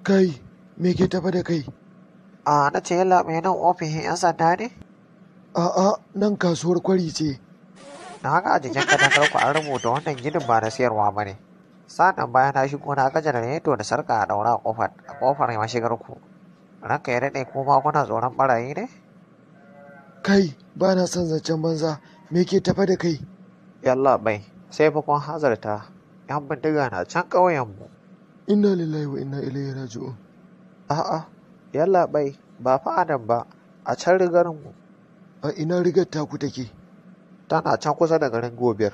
Kai, me ke tafa da kai? A na ce yallaɓai, nan ofishin 'yan sanda ne? A'a, nan kasuwar Kwari ce. Na ga a jikin katangar ku an rubuta wannan ginin ba na siyarwa ba ne. Sa'an bayan na shigo na ga janareto da sarka a ɗaura a ƙofar mashigar ku. Ranka ya daɗe, kuma kuna tsoron ɓarayi ne? Kai, ba na son zancen banza, me ke tafa da kai? Yallaɓai, sai fa kun hanzarta, 'yan bindiga na can ƙauyenmu. Inna lillahi wa inna ilaihi raji'un. A'a, yallaɓai, ba fa a nan ba, a can rigarmu. A ina rigar taku take? Tana can kusa da garin Gobir.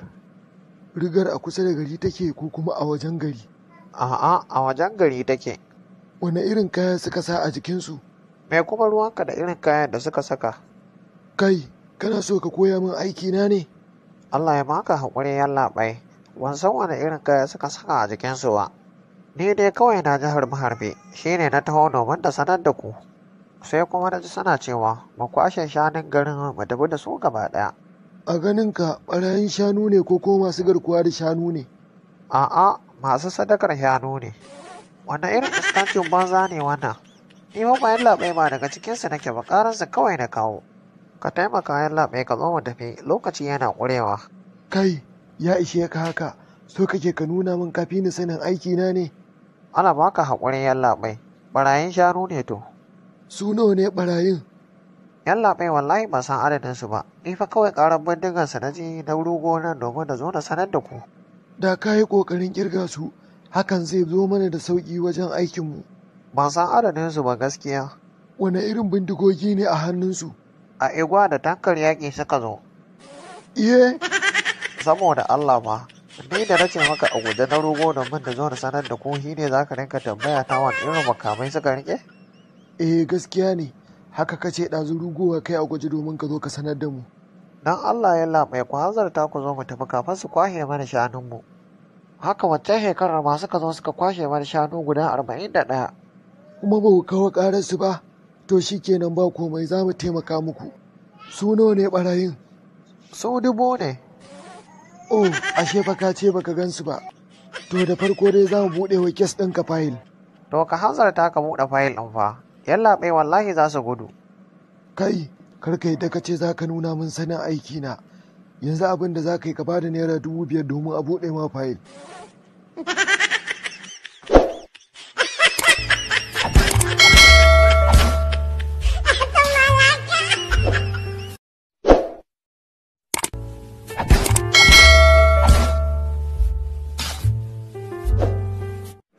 Rigar a kusa da gari take ko kuma a wajen gari? A'a, a wajen gari take. Wane irin kaya suka sa a jikinsu? Me kuma ruwanka da irin kayan da suka saka? Kai, kana so ka koya min aiki na ne? Allah ya baka haƙuri, yallaɓai. Ban san wane irin kaya suka saka a jikinsu ba. Ni dai kawai na ji harbe-harbe, shi ne na taho domin da sanar da ku. Sai kuma na ji suna cewa mu kwashe shanun garin mu tafi da su gaba ɗaya. A ganinka, ɓarayin shanu ne ko kuma masu garkuwa da shanu ne? A'a, masu sadakar shanu ne. Wannan irin iskancin banza ne wannan. Ni fa ba yallaɓai ba daga cikinsu nake ba, ƙararsu kawai na kawo. Ka taimaka, yallaɓai, ka zo mu tafi, lokaci yana ƙurewa. Kai, ya ishe ka haka, so kake ka nuna min kafi ni sanin aiki na ne? Ana baka haƙuri, yallaɓai, ɓarayin shanu ne to. Su nawa ne ɓarayin? Yallaɓai, wallahi ban san adadinsu ba, ni fa kawai ƙarar bindigarsu na ji na rugo nan domin na zo na sanar da ku. Da ka yi ƙoƙarin ƙirga su, hakan zai zo mana da sauƙi wajen aikinmu. Ban san adadinsu ba gaskiya. Wane irin bindigogi ne a hannunsu? A igwa da tankar yaƙi suka zo. Iye? Saboda Allah ma, ni da nace maka a guje na rugo domin da zo na sanar da ku, shi ne za ka rinka tambaya ta wani irin makamai suka riƙe? Eh, gaskiya ne, haka kace ɗazu rugowa kai a guje domin ka zo ka sanar da mu. Dan Allah, yallaɓai, ku hanzarta ku zo mu tafi kafin su kwashe mana shanunmu. Haka wancan shekarar ma suka zo suka kwashe mana shanu guda 41. Kuma ba ku kawo ƙararsu ba? To shi kenan, ba komai, za mu taimaka muku. Su nawa ne ɓarayin? Su 1000 ne. Oh, ashe fa ka ce baka gansu ba. To da farko dai za mu buɗe wa kes ɗinka fayil. To ka hanzarta ka buɗe fayil ɗin fa. Yallaɓai, wallahi za su gudu. Kai, kar ka yadda ka ce za ka nuna min sanin aiki na. Yanzu abin da za ka yi, ka bada ₦5,000 domin a buɗe ma fayil.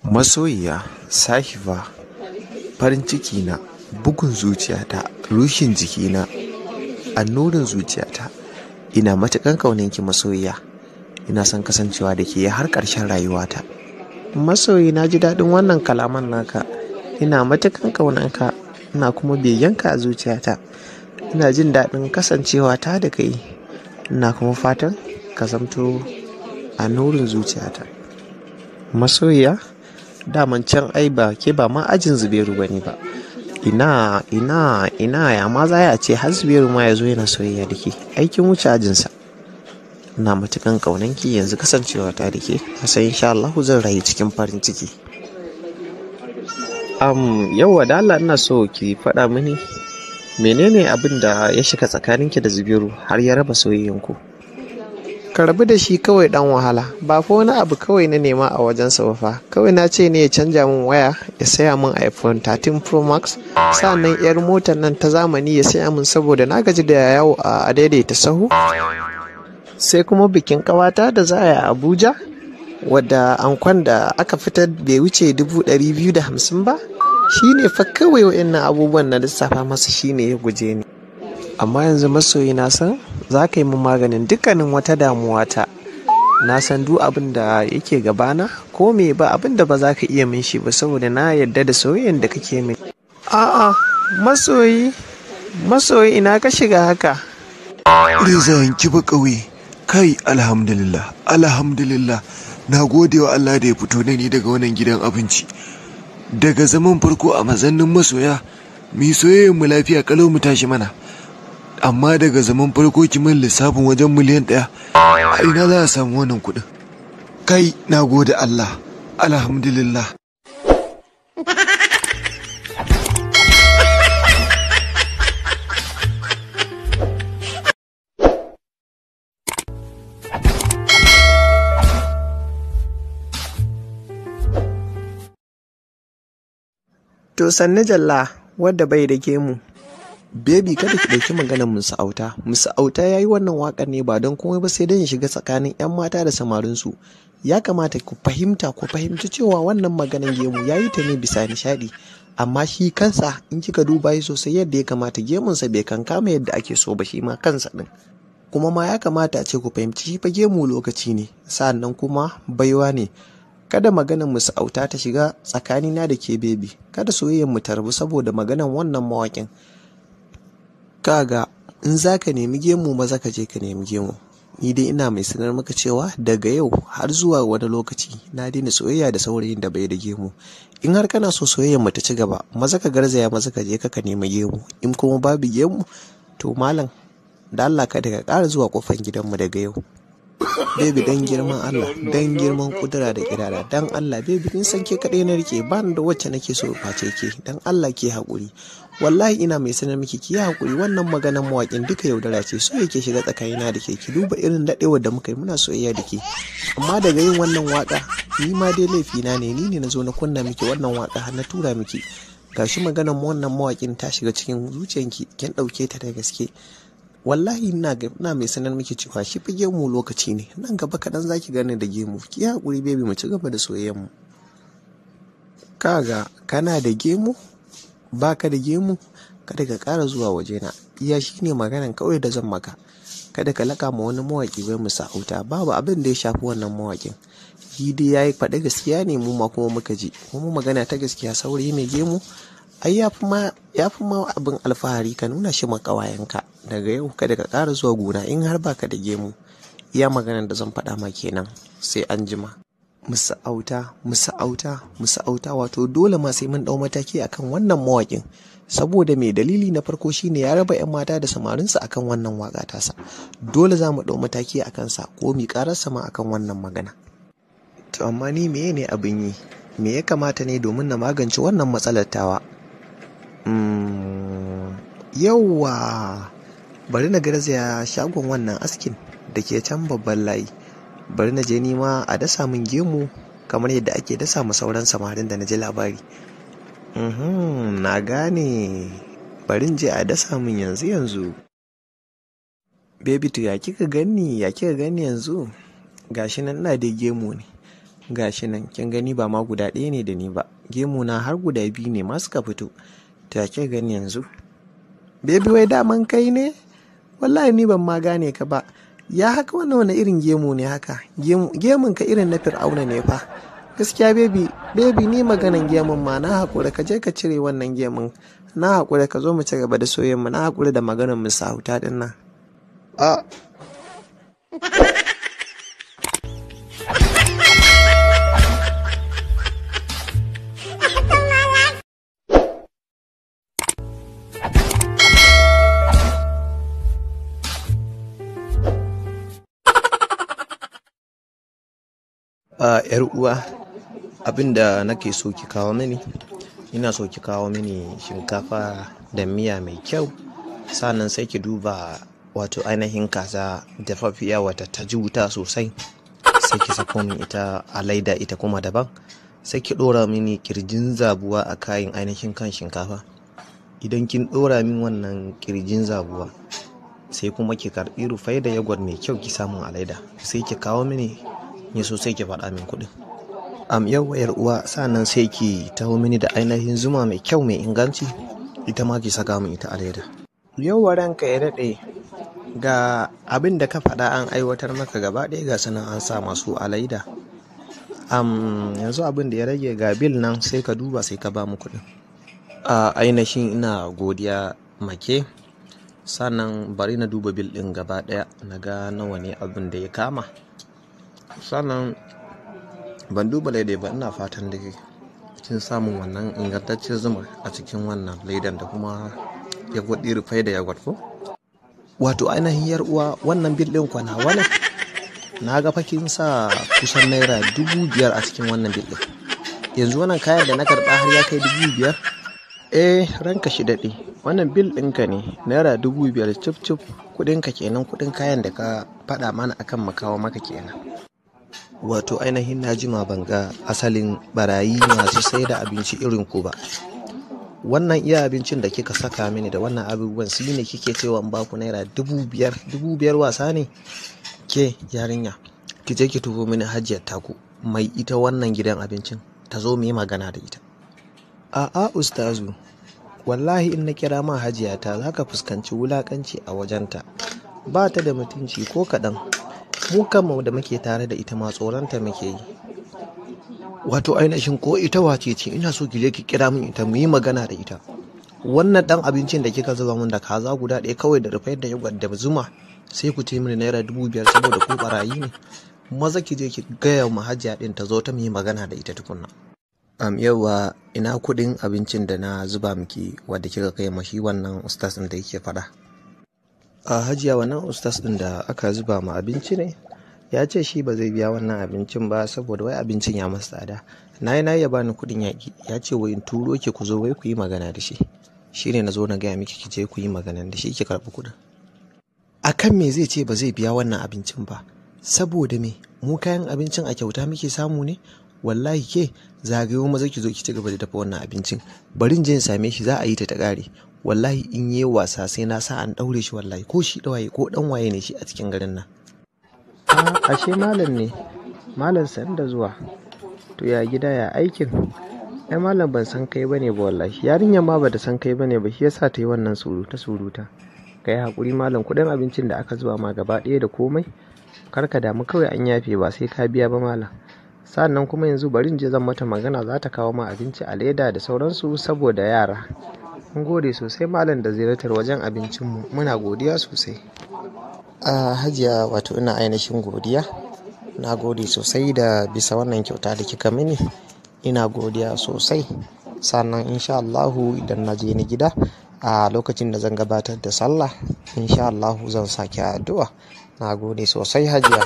Masoyiya, sahiba, farin ciki na, bugun zuciyata, rushin jikina, annurin zuciyata. Ina matukan ƙaunanki, masoyiya. Ina son kasancewa da ke har ƙarshen rayuwata. Masoyi, na ji daɗin wannan kalaman naka. Ina matukan ƙaunanka, ina kuma begenka a zuciyata. Ina jin daɗin kasancewa ta da kai. Ina kuma fatan ka zamto annurin zuciyata. Masoyiya, daman can ai ba ke ba ma ajin Zubairu ba ne ba. Ina, ina, ina, ya ma za a ce har Zubairu ma ya zo yana soyayya da ke? Aikin wuce ajinsa. Ina matukan ƙaunanki. Yanzu kasancewa ta da ke, na san insha Allahu zan rayu cikin farin ciki. Yauwa, da Allah ina so ki faɗa mini menene abin da ya shiga tsakaninki da Zubairu har ya raba soyayyanku? Ka rabu da shi kawai, dan wahala. Ba fa wani abu kawai na nema a wajensa ba fa. Kawai na ce ne ya canja min waya, ya saya min iPhone 13 Pro Max, sannan yar motar nan ta zamani ya saya min, saboda na gaji da yawo a daidaita sahu. Sai kuma bikin kawata da za a yi a Abuja, wadda ankon da aka fitar bai wuce 250,000 ba. Shine fa kawai wa'annan abubuwan na lissafa masa, shine ya guje ni. Amma yanzu, masoyi, na san za ka yi min maganin dukkanin wata damuwa ta. Na san duk abin da yake gabana ko me, ba abin da ba za ka iya min shi ba, saboda na yarda da soyayyen da kake min. A'a, masoyi, masoyi, ina ka shiga haka? Reza yanki ba ƙauye. Kai, alhamdulillah, alhamdulillah. Na gode wa Allah da ya fito da ni daga wannan gidan abinci. Daga zaman farko a mazannin masoya, mu soyayyen mu lafiya kalau, mu tashi mana. Amma daga zaman farko ki min lissafin wajen miliyan 1, a ina za a samu wannan kuɗin? Kai, na gode Allah, alhamdulillah. To sannu Jalla wadda bai da gemu. Baby, kada ki ɗauki maganar Musa Auta. Musa Auta ya yi wannan waƙar ne ba don komai ba sai don ya shiga tsakanin 'yan mata da samarinsu. Ya kamata ku fahimta, ku fahimci cewa wannan maganar gemu ya yi ta ne bisa nishaɗi. Amma shi kansa in kika duba shi sosai yadda ya kamata, gemunsa bai kankama yadda ake so ba shi ma kansa ɗin. Kuma ma ya kamata a ce ku fahimci shi fa gemu lokaci ne, sa'annan kuma baiwa ne. Kada maganar Musa Auta ta shiga tsakanina da ke, baby. Kada soyayyar mu ta rabu saboda maganar wannan mawaƙin. Kaga, in za ka nemi gemu, maza ka je ka nemi gemu. Ni dai ina mai sanar maka cewa daga yau har zuwa wani lokaci na daina soyayya da saurayin da bai da gemu. In har kana so soyayyar mu ta ci gaba, maza ka garzaya, maza ka je ka nemi gemu. In kuma babu gemu, to malam, da Allah kada ka ƙara zuwa kofan gidanmu daga yau. Baby, dan girman Allah, dan girman kudura da kirara, dan Allah baby, kin san ke kaɗai na rike, ba ni da wacce nake so face ke. Dan Allah ke haƙuri. Wallahi ina mai sanar miki, ki haƙuri, wannan maganan mawaƙin duka yaudara ce, so yake shiga tsakanina da ke. Ki duba irin daɗewar da muka yi muna soyayya da ke, amma daga yin wannan waƙa, ni ma dai laifina ne, ni ne na zo na kunna miki wannan waƙa har na tura miki. Gashi maganan wannan mawaƙin ta shiga cikin zuciyanki, kin ɗauke ta da gaske. Wallahi ina mai sanar miki cewa shi fa gemu lokaci ne, nan gaba kaɗan zaki gane da gemu. Ki haƙuri baby, mu ci gaba da soyayyar mu. Kaga, kana da gemu, baka da gemu, kada ka ƙara zuwa wajena. Iya shi ne maganan kawai da zan maka. Kada ka laƙa ma wani mawaƙi wai Musa Auta. Babu abin da ya shafi wannan mawaƙin. Shi dai ya yi faɗi gaskiya ne, mu ma kuma muka ji. Kuma magana ta gaskiya, saurayi mai gemu ai ya fi ma abin alfahari ka nuna shi ma ƙawayenka. Daga yau kada ka ƙara zuwa gona in har baka da gemu. Iya maganar da zan faɗa ma kenan, sai an jima. Musa Auta, Musa Auta, Musa Auta, wato dole ma sai mun ɗau mataki akan wannan mawaƙin. Saboda mai dalili na farko shine ya raba 'yan mata da samarinsa akan wannan waƙa tasa. Dole za mu ɗau mataki a kansa ko mu ƙararsa ma akan wannan magana. To amma ni meye ne abin yi? Me ya kamata ne domin na magance wannan matsalar tawa? Yauwa, bari na garzaya shagon wannan askin da ke can babban layi. Bari na je nima a dasa min gemu kamar yadda ake dasa ma sauran samarin da na ji labari. Na gane, bari in je a dasa min yanzu yanzu. Baby, to ya kika gani, ya kika gani yanzu? Gashi nan ina da gemu ne. Gashi nan kin gani, ba ma guda ɗaya ne da ni ba. Gemu na har guda biyu ne ma suka fito. To ya kika gani yanzu? Baby, wai daman kai ne? Wallahi ni ban ma gane ka ba. Ya haka, wannan wani irin gemu ne haka? Gemun ka irin na Fir'auna ne fa. Gaskiya baby, baby, ni maganan gemun ma na haƙura, ka je ka cire wannan gemun. Na haƙura, ka zo mu ci gaba da soyayyar mu, na haƙura da maganan Musa Auta ɗin nan. A Yar uwa, abin da nake so ki kawo mini, ina so ki kawo mini shinkafa da miya mai kyau. Sannan sai ki duba wato ainihin kaza dafaffiya wata ta ji wuta sosai, sai ki sako min ita a laida, ita kuma daban. Sai ki ɗora mini kirjin zabuwa a kayan ainihin kan shinkafa. Idan kin ɗora min wannan kirjin zabuwa, sai kuma ki karɓi rufai da yogurt mai kyau ki samun a laida, sai ki kawo mini. Ya so sai ki faɗa min kuɗin. Yau yar uwa, sannan sai ki taho mini da ainihin zuma mai kyau mai inganci, ita ma ki saka min ita a leda. Yau ranka ya daɗe, ga abin da ka faɗa an aiwatar maka gaba ɗaya, ga sanan an sa masu a laida. Yanzu abin da ya rage, ga bil nan, sai ka duba sai ka ba mu kuɗin. A ainihin ina godiya make. Sannan bari na duba bil ɗin gaba ɗaya na ga nawa ne abin da ya kama. Sannan ban duba laidai ba, ina fatan da kin samun wannan ingantaccen zuma a cikin wannan laidan da kuma yagwat rufai da yagwat ko. Wato ainihin yar uwa, wannan bil ɗin kwana wani na ga fakin sa kusan ₦5,000 a cikin wannan bil ɗin. Yanzu wannan kayan da na karɓa har ya kai 5,000? Eh, ranka shi daɗe, wannan bil ɗinka ne, ₦5,000 cif cif, kuɗinka kenan, kuɗin kayan da ka faɗa mana akan makawa maka kenan. Wato ainihin na jima ban ga asalin barayi masu sai da abinci irin ku ba. Wannan iya abincin da kika saka mini da wannan abubuwan su ne kike cewa in baku naira 5,000. 5,000 wasa ne? Ke yarinya, ki je ki turo mini hajiyar taku mai ita wannan gidan abincin ta zo mu yi magana da ita. A'a ustazu, wallahi in na kira ma hajiyata za ka fuskanci wulakanci a wajenta. Ba ta da mutunci ko kaɗan. Mu kanmu da muke tare da ita ma tsoronta muke yi. Wato ainihin ko ita wace ce ina so ki je ki kira min ita mu yi magana da ita. Wannan ɗan abincin da kika zuba min da kaza guda ɗaya kawai da rufai da yogurt da zuma sai ku ce mini naira 5,000 saboda ku barayi ne. Maza ki je ki gaya ma hajiya ɗin ta zo ta mu yi magana da ita tukunna. Yauwa ina kuɗin abincin da na zuba miki wadda kika kai ma shi wannan ustaz ɗin da yake faɗa. A hajiya, wannan ustaz ɗin da aka zuba ma abinci ne ya ce shi ba zai biya wannan abincin ba saboda wai abincin ya masa tsada. Na yi na ya bani kuɗin yaƙi, ya ce wai in turo ki ku zo wai ku yi magana da shi. Shi ne na zo na gaya miki ki je ku yi magana da shi ki karɓi kuɗin. A kan me zai ce ba zai biya wannan abincin ba? Saboda me? Mu kayan abincin a kyauta muke samu ne? Wallahi ke zagayo maza ki zo ki ci gaba da dafa wannan abincin. Bari in je in same shi za a yi ta ta ƙare. Wallahi in yi wasa sai na sa an ɗaure shi wallahi, ko shi ɗawaye ko ɗan waye ne shi a cikin garin nan. A ashe malam ne. Malam, sannu da zuwa. To ya gida, ya aikin? Ai malam ban san kai bane ba wallahi. Yarinyar ma bata san kai bane ba, shi yasa ta yi wannan suruta suruta. Ka yi haƙuri malam, kuɗin abincin da aka zuba ma gaba ɗaya da komai. Kar ka damu, kawai an yafe, ba sai ka biya ba malam. Sannan kuma yanzu bari in je zan mata magana, za ta kawo ma abinci a leda da sauransu saboda yara. Mun gode sosai malam da ziyartar wajen abincinmu, muna godiya sosai. A hajiya, wato ina ainihin godiya. Na gode sosai da bisa wannan kyauta da kika mini. Ina godiya sosai. Sannan insha Allahu idan na je ni gida a lokacin da zan gabatar da sallah, insha Allahu zan sake addu'a. Na gode sosai hajiya.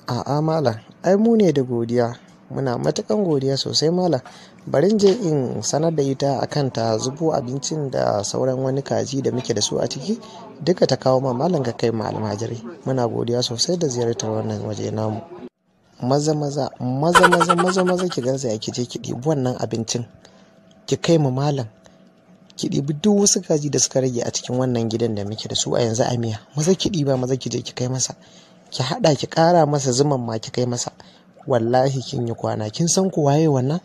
A'a malam, ai mu ne da godiya. Muna matukan godiya sosai malam. Bari in je in sanar da ita akan ta zubo abincin da sauran wani kaji da muke da su a ciki duka ta kawo ma malam ka kai ma almajirai. Muna godiya sosai da ziyartar wannan waje namu. Maza maza maza maza maza maza ki garzaya ki je ki ɗibi wannan abincin ki kai ma malam. Ki ɗibi duk wasu kaji da suka rage a cikin wannan gidan da muke da su a yanzu a miya. Maza ki ɗiba, maza ki je ki kai masa. Ki haɗa ki ƙara masa zuman ma ki kai masa. Wallahi kin yi kwana, kin san ku waye wannan?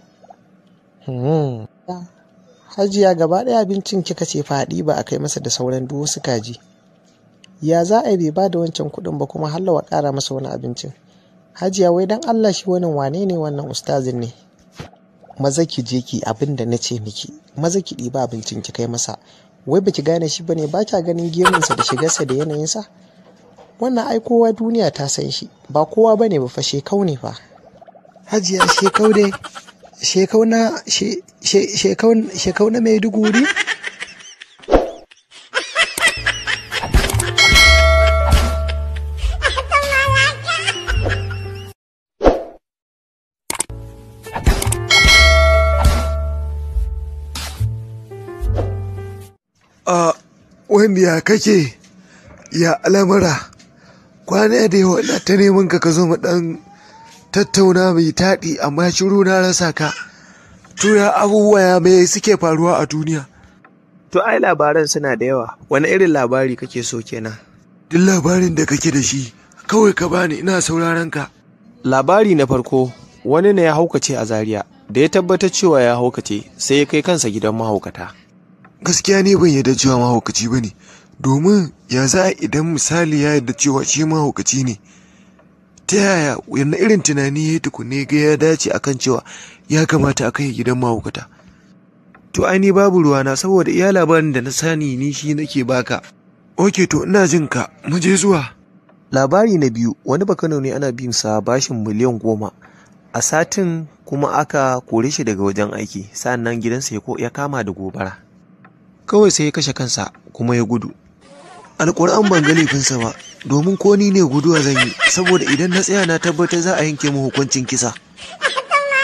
Hajiya, gaba ɗaya abincin kika ce faɗi ba a kai masa da sauran duk wasu kaji. Ya za a yi bai ba da wancan kuɗin ba kuma hallawa ƙara masa wani abincin? Hajiya, wai dan Allah shi wannan wane ne wannan ustazin ne? Maza ki je ki abin da na ce miki. Maza ki ɗiba abincin ki kai masa. Wai baki gane shi bane? Ba kya ganin gemunsa da shigarsa da yanayinsa? Wannan ai kowa duniya ta san shi, ba kowa bane ba fa, shekau ne fa. Hajiya, shekau dai, shekau na shekau shekau na Maiduguri. A wanda ya kake, ya al'amura? Kwana da yawa ina ta neman ka, ka zo mu dan tattauna mai taɗi, amma shiru na rasa ka. To ya abubuwa, ya mai suke faruwa a duniya? To ai labaran suna da yawa. Wani irin labari kake so kenan? Duk labarin da kake da shi kawai ka bani, ina sauraron ka. Labari na farko, wani ne ya haukace a Zaria. Da ya tabbatar cewa ya haukace sai ya kai kansa gidan mahaukata. Gaskiya ne ban yarda cewa mahaukaci ba ne, domin ya za a idan misali ya yarda cewa shi mahaukaci ne, ta yaya, wani irin tunani ya yi tukunne ga ya dace akan cewa ya kamata a kai gidan mahaukata? To ai ni babu ruwana, saboda iya labarin da na sani ni shi nake baka. Ok, to ina jin ka, mu je zuwa. Labari na biyu, wani Bakano ne ana bin sa bashin miliyan 10. A satin kuma aka kore shi daga wajen aiki, sannan gidansa ya kama da gobara. Kawai sai ya kashe kansa kuma ya gudu. Alƙur'an ban ga laifinsa ba, domin ko ni ne guduwa zan yi, saboda idan na tsaya na tabbatar za a yanke mu hukuncin kisa.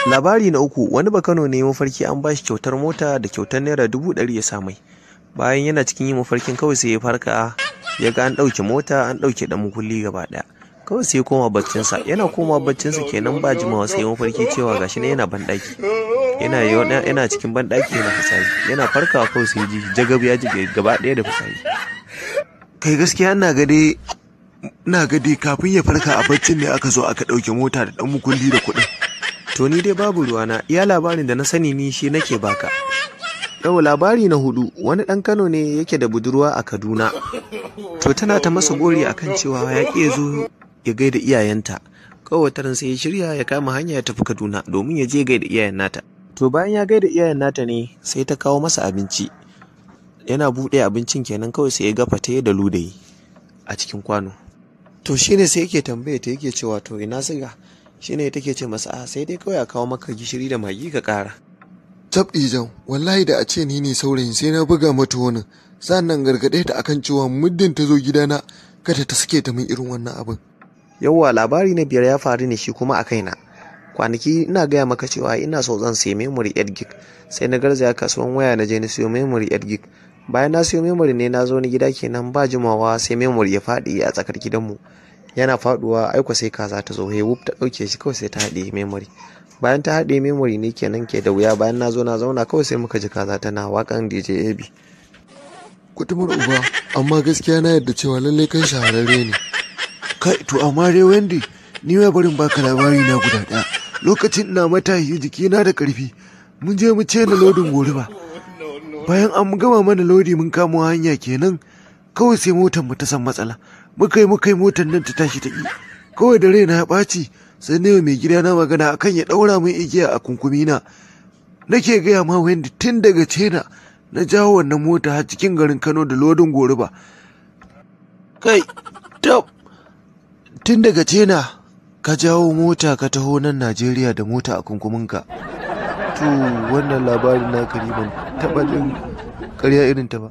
Labari na uku, wani Bakano ne mafarki an bashi kyautar mota da kyautar naira 100,000 ya sa mai. Bayan yana cikin yin mafarkin kawai sai ya farka ya ga an ɗauke mota, an ɗauke ɗan mukulli gaba ɗaya. Kawai sai ya koma baccinsa, yana koma baccinsa kenan ba jimawa sai ya mafarki cewa gashi ne yana banɗaki. Yana cikin banɗaki yana fitsari, yana farkawa kawai sai ji jagab ya ji gaba ɗaya da fitsari. Kai gaskiya ina ga dai kafin ya farka a baccin ne aka zo aka ɗauke mota da ɗan mukulli da kuɗin. To ni dai babu ruwana, iya labarin da na sani ni shi nake baka. Yau labari na hudu, wani ɗan Kano ne yake da budurwa a Kaduna. To tana ta masa gori akan cewa ya ƙi ya zo ya gaida iyayenta. Kawai wataran sai ya shirya ya kama hanya ya tafi Kaduna domin ya je gaida iyayen nata. To bayan ya gaida iyayen nata ne sai ta kawo masa abinci. Yana buɗe abincin kenan kawai sai ya ga fate da ludayi a cikin kwano. To shine sai yake tambaye ta yake cewa to ina siga? Shine take ce masa a sai dai kawai a kawo maka gishiri da magi ka ƙara. Tab ijan, wallahi da a ce ni ne saurayin sai na buga mata wani, sannan gargaɗe ta akan cewa muddin ta zo gidana kada ta sake ta min irin wannan abin. Yawwa labari na biyar ya faru ne shi kuma a kaina. Kwanaki ina gaya maka cewa ina so zan sayi memory 8 gig, sai na garzaya kasuwan waya na je na siyo memory 8 gig. Bayan na siyo memory ne na zo ni gida kenan ba jimawa sai memory ya faɗi a tsakar gidanmu. Yana faɗuwa aiko sai kaza ta zo wuf ta ɗauke shi kawai sai ta haɗiye memory. Bayan ta haɗiye memory ne kenan ke da wuya bayan na zo na zauna kawai sai muka ji kaza tana waƙan DJ AB. Kutumar uba, amma gaskiya na yarda cewa lallai kai shahararre ne. Kai to amma dai Wendy, ni ma barin baka labari na guda ɗaya. Lokacin ina matashi jikina da ƙarfi, mun je mu ce na lodin goruba. Bayan an gama mana lodi mun kamo hanya kenan, kawai sai motar mu ta san matsala. Muka yi motar nan ta tashi ta ƙi. Kawai da raina ya ɓaci, sai na mai gida na magana akan ya ɗaura min igiya a kunkumi na. Nake gaya ma Wendy tun daga China na jawo wannan mota har cikin garin Kano da lodin goruba. Kai, tab! Tun daga China ka jawo mota ka taho nan Najeriya da mota a kunkuminka. To wannan labarin naka ne ban taɓa jin ƙarya irin ta ba.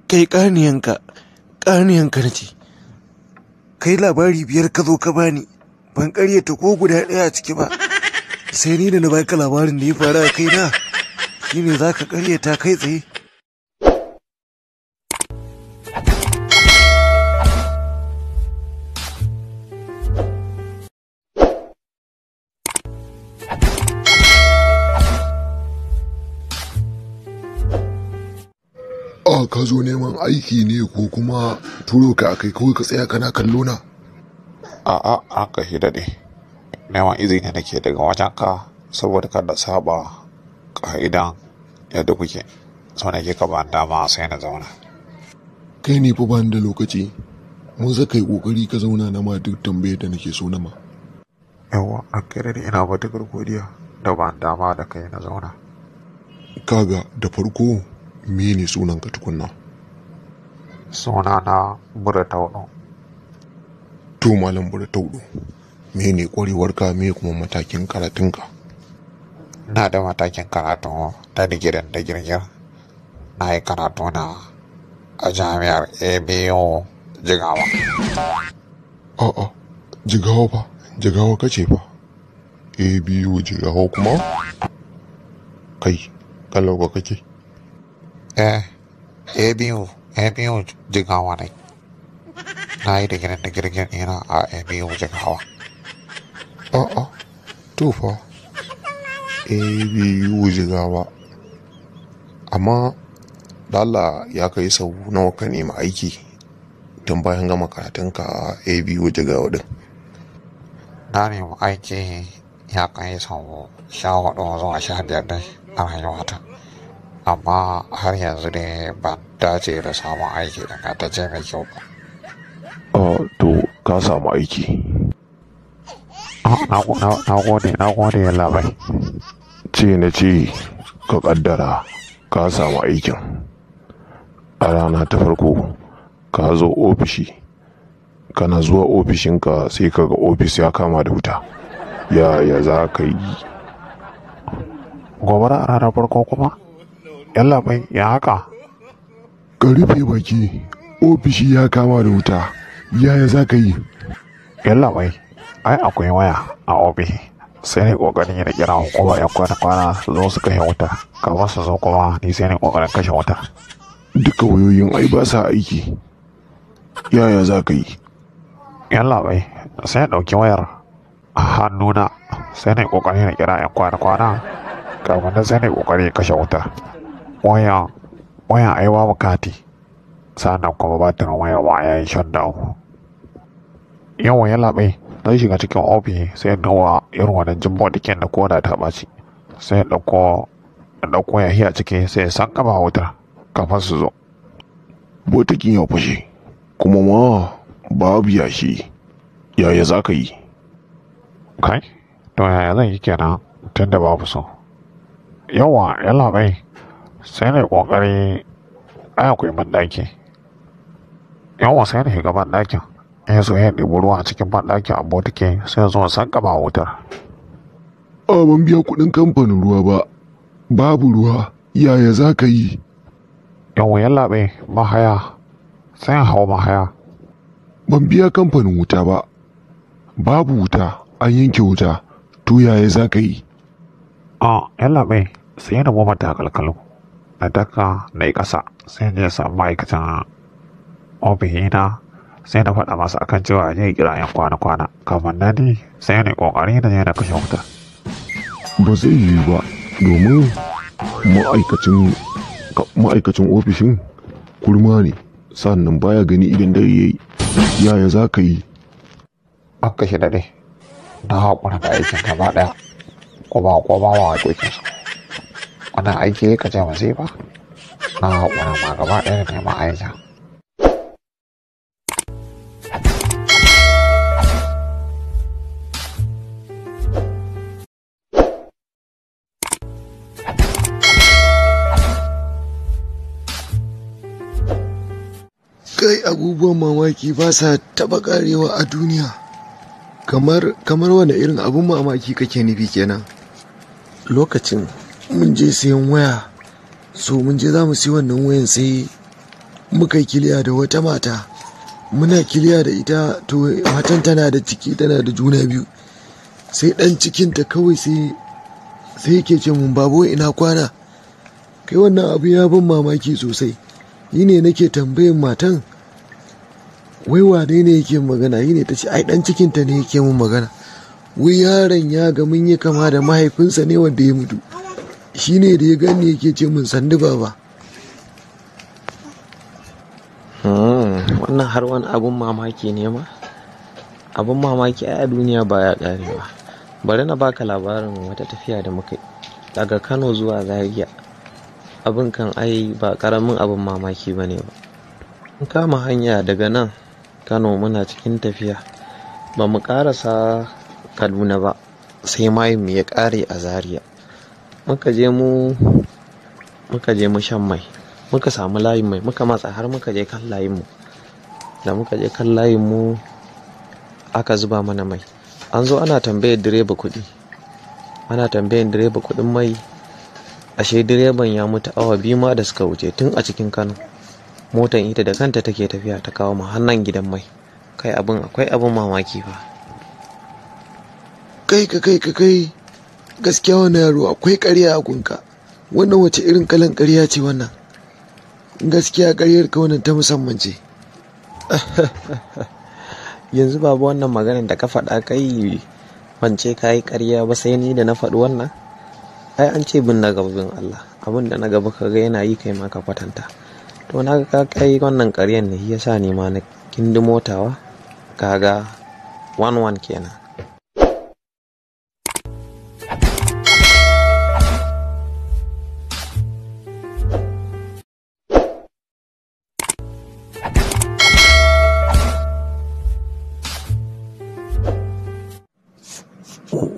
Kai ƙarniyanka, ƙarniyanka na ce. Kai labari biyar ka zo ka bani, ban ƙaryata ko guda ɗaya a ciki ba. Sai ni da na baka labarin da ya faru a kaina, shine za ka ƙaryata kai tsaye. A ka zo neman aiki ne ko kuma turo ka akai kawai ka tsaya kana kallo na? A'a, an shi daɗe. Neman izini nake daga wajenka saboda kada saba ƙa'idan yadda kuke. So nake ka ban dama sai na zauna. Kai ne fa bani da lokaci. Mun zaka yi kokari ka zauna na ma duk tambayar da nake so na ma. Yawwa, an kai daɗe ina matuƙar godiya da ban dama da kai na zauna. Kaga da farko mene sunanka tukunna? Sunana Bura Tauɗo. To Malam Bura Tauɗo, mene ƙwarewarka me kuma matakin karatunka? Ina da matakin karatu ta digirin da girgir. Na yi karatu na a jami'ar ABU Jigawa. A'a, Jigawa fa, Jigawa kace fa. ABU Jigawa kuma? Kai, kalau ka kake? Eh, ABU Jigawa ne. Na yi digirin da girgir ɗina a ABU Jigawa. A'a, to fa. ABU Jigawa. Amma da Allah ya kai sau nawa ka nemi aiki tun bayan gama karatunka a ABU Jigawa din. Na nemi aiki ya kai sau 14 zuwa 15 dai a rayuwata. Amma har yanzu dai ban dace da samun aiki ingantacce mai kyau ba. To ka samu aiki. Na gode, na gode yallaɓai. Ce na ce ka kaddara ka samu aikin. A rana ta farko ka zo ofishi, kana zuwa ofishinka sai ka ga ofis ya kama da wuta. Ya za ka yi? Gobara a ranar farko kuma? Yallaɓai, ya haka? Ka rufe baki, ofishi ya kama da wuta. Yaya za ka yi? Yallaɓai, ai akwai waya a ofishi. Sai ne ƙoƙarin yi na kira hukumar 'yan kwana-kwana su zo su kashe wuta. Kafin su zo kuma ni sai ne ƙoƙarin kashe wuta. Duka wayoyin ai ba sa aiki. Yaya za ka yi? Yallaɓai, sai na ɗauki wayar a hannuna sai na ƙoƙarin na kira 'yan kwana-kwana Kafin nan sai na kokari kashe wuta. Waya waya ai babu kati. Sannan kuma batirin wayar ma ya yi shutdown. Yawa yallaɓai, zan shiga cikin ofis sai in duba irin wannan jin botikin da koda ta ɓaci. Sai in ɗauko yashi a ciki sai in sankama wutar kafin su zo. Botikin ya fashe, kuma ma babu yashi. Yaya za ka yi? Kai, to yaya zan yi kenan tunda babu su. Yawa yallaɓai, sai na yi ƙoƙari ai akwai banɗaki. Yawa sai na shiga banɗakin. In so ya ɗebi ruwa a cikin banɗakin a botiki sai zo in sankama wutar. A ban biya kuɗin kamfanin ruwa ba. Babu ruwa, yaya za ka yi? Yawa yallaɓai, mahaya, sai in hau mahaya. Ban biya kamfanin wuta ba. Babu wuta, an yanke wuta. To yaya za ka yi? A yallaɓai, sai na goma takalkalu. Na daka na yi ƙasa sai na je samu ma'aikatan ofishina sai na faɗa masa akan cewa ya je kira 'yan kwana-kwana. Kafin nan ni sai na yi ƙoƙari na je na kashe wuta. Ba zai yiwu ba, domin ma'aikacin ofishin kurma ne, sannan baya gani idan dare ya yi. Yaya za ka yi? An kashe daɗe. Na haƙura da aikin gaba ɗaya. Ko ba wa haƙoƙinsu. Wannan aiki ka ce masifa? Na haƙura ma gaba ɗaya da neman aikin. Kai abubuwan mamaki ba sa taɓa ƙarewa a duniya. Kamar wane irin abun mamaki kake nufi kenan? Lokacin mun je sayan waya, so mun je za mu siyi wannan wayan sai muka yi kiliya da wata mata. Muna kiliya da ita, to matan tana da ciki, tana da juna biyu. Sai ɗan cikinta kawai sai yake ce mun baba wai ina kwana. Kai wannan abu ya ban mamaki sosai. Ni ne nake tambayan matan wai wane ne yake magana, yi ne ta ce ai ɗan cikinta ne yake mun magana. Wai yaron ya ga mun yi kama da mahaifinsa ne wanda ya mutu. Shi ne da ya gani yake ce mun sannu baba. Wannan har wani abun mamaki ne ma? Abun mamaki ai a duniya baya ƙarewa. Bari na baka labarin wata tafiya da muka yi daga Kano zuwa Zaria. Abin kan ai ba ƙaramin abin mamaki ba ne ba. Mun kama hanya daga nan Kano muna cikin tafiya. Ba mu ƙarasa Kaduna ba sai mayin mu ya ƙare a Zaria. Muka je mu shan mai. Muka samu layin mai muka matsa har muka je kan layin mu. Da muka je kan layin mu aka zuba mana mai. An zo ana tambayar direba kuɗi. Ana tambayar direba kuɗin mai. Ashe direban ya mutu awa 2 ma da suka wuce tun a cikin Kano. Motan ita da kanta take tafiya ta kawo mu har nan gidan mai. Kai abin akwai abin mamaki fa. Kai ka kai ka kai, gaskiya wannan yaro akwai ƙarya a gunka. Wannan wace irin kalan ƙarya ce wannan? Gaskiya ƙaryar ka wannan ta musamman ce. Yanzu babu wannan maganar da ka faɗa kai ban ce ka yi ƙarya ba sai ni da na faɗi wannan. Ai an ce bin na gaba bin Allah. Abin da na gaba ka ga yana yi kai ma ka kwatanta. To na ga ka kai wannan ƙaryan ne shi yasa ni ma na kindimotawa. Kaga 1-1 kenan.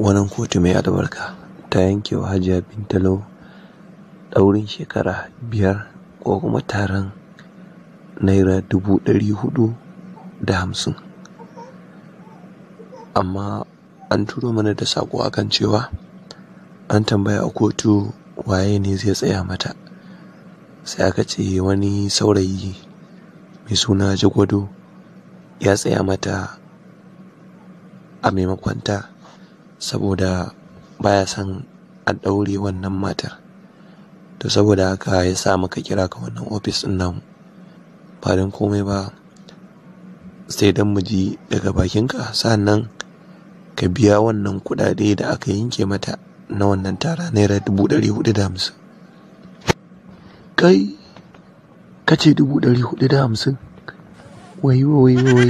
Wannan kotu mai albarka ta yanke wa Hajiya Bintalo ɗaurin shekara 5 ko kuma taron naira 450,000. Amma an turo mana da saƙo akan cewa an tambaya a kotu waye ne zai tsaya mata. Sai aka ce wani saurayi mai suna Jagwado ya tsaya mata a maimakonta saboda baya son a ɗaure wannan matar. To saboda haka ya sa muka kira ka wannan ofis ɗin namu. Ba don komai ba sai don mu ji daga bakinka, sannan ka biya wannan kuɗaɗe da aka yanke mata na wannan tara naira 450,000. Kai, ka ce 450,000? Wai wai wai,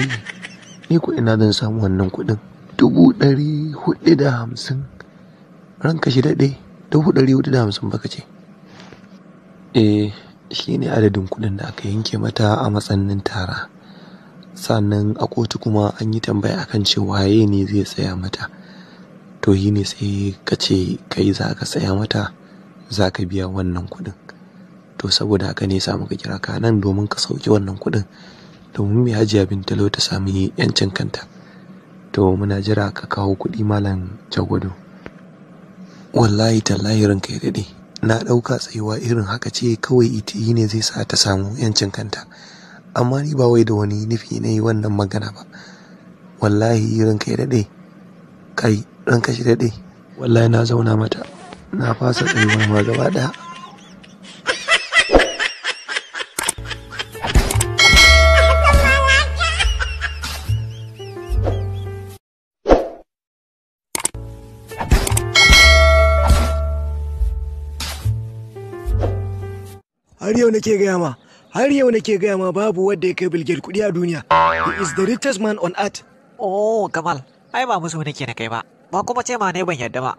ni ko ina zan samu wannan kuɗin? 450,000. Ranka shi daɗe, 450,000 baka ce. Eh, shi ne adadin kuɗin da aka yanke mata a matsayin tara. Sannan a kotu kuma an yi tambaya akan cewa waye ne zai tsaya mata. To shi ne sai ka ce kai za ka tsaya mata, za ka biya wannan kuɗin. To saboda haka ne sa muka kira ka nan domin ka sauke wannan kuɗin, domin mai Hajiya Bintalo ta sami 'yancin kanta. To muna jira ka kawo kuɗi Malam Jagwado. Wallahi tallahi ranka ya daɗe. Na ɗauka tsayuwa irin haka ce kawai ita ne zai sa ta samu 'yancin kanta. Amma ni ba wai da wani nufi na yi wannan magana ba. Wallahi ranka ya daɗe. Kai, ranka shi daɗe. Wallahi na zauna mata. Na fasa tsayuwa ma gaba ɗaya. Har yau nake gaya ma, har yau nake gaya ma babu wanda ya kai Bill Gates kuɗi a duniya. He is the richest man on earth. Oh, Kamal, ai ba musu nake na kai ba, ba kuma ce ma ne ban yarda ba.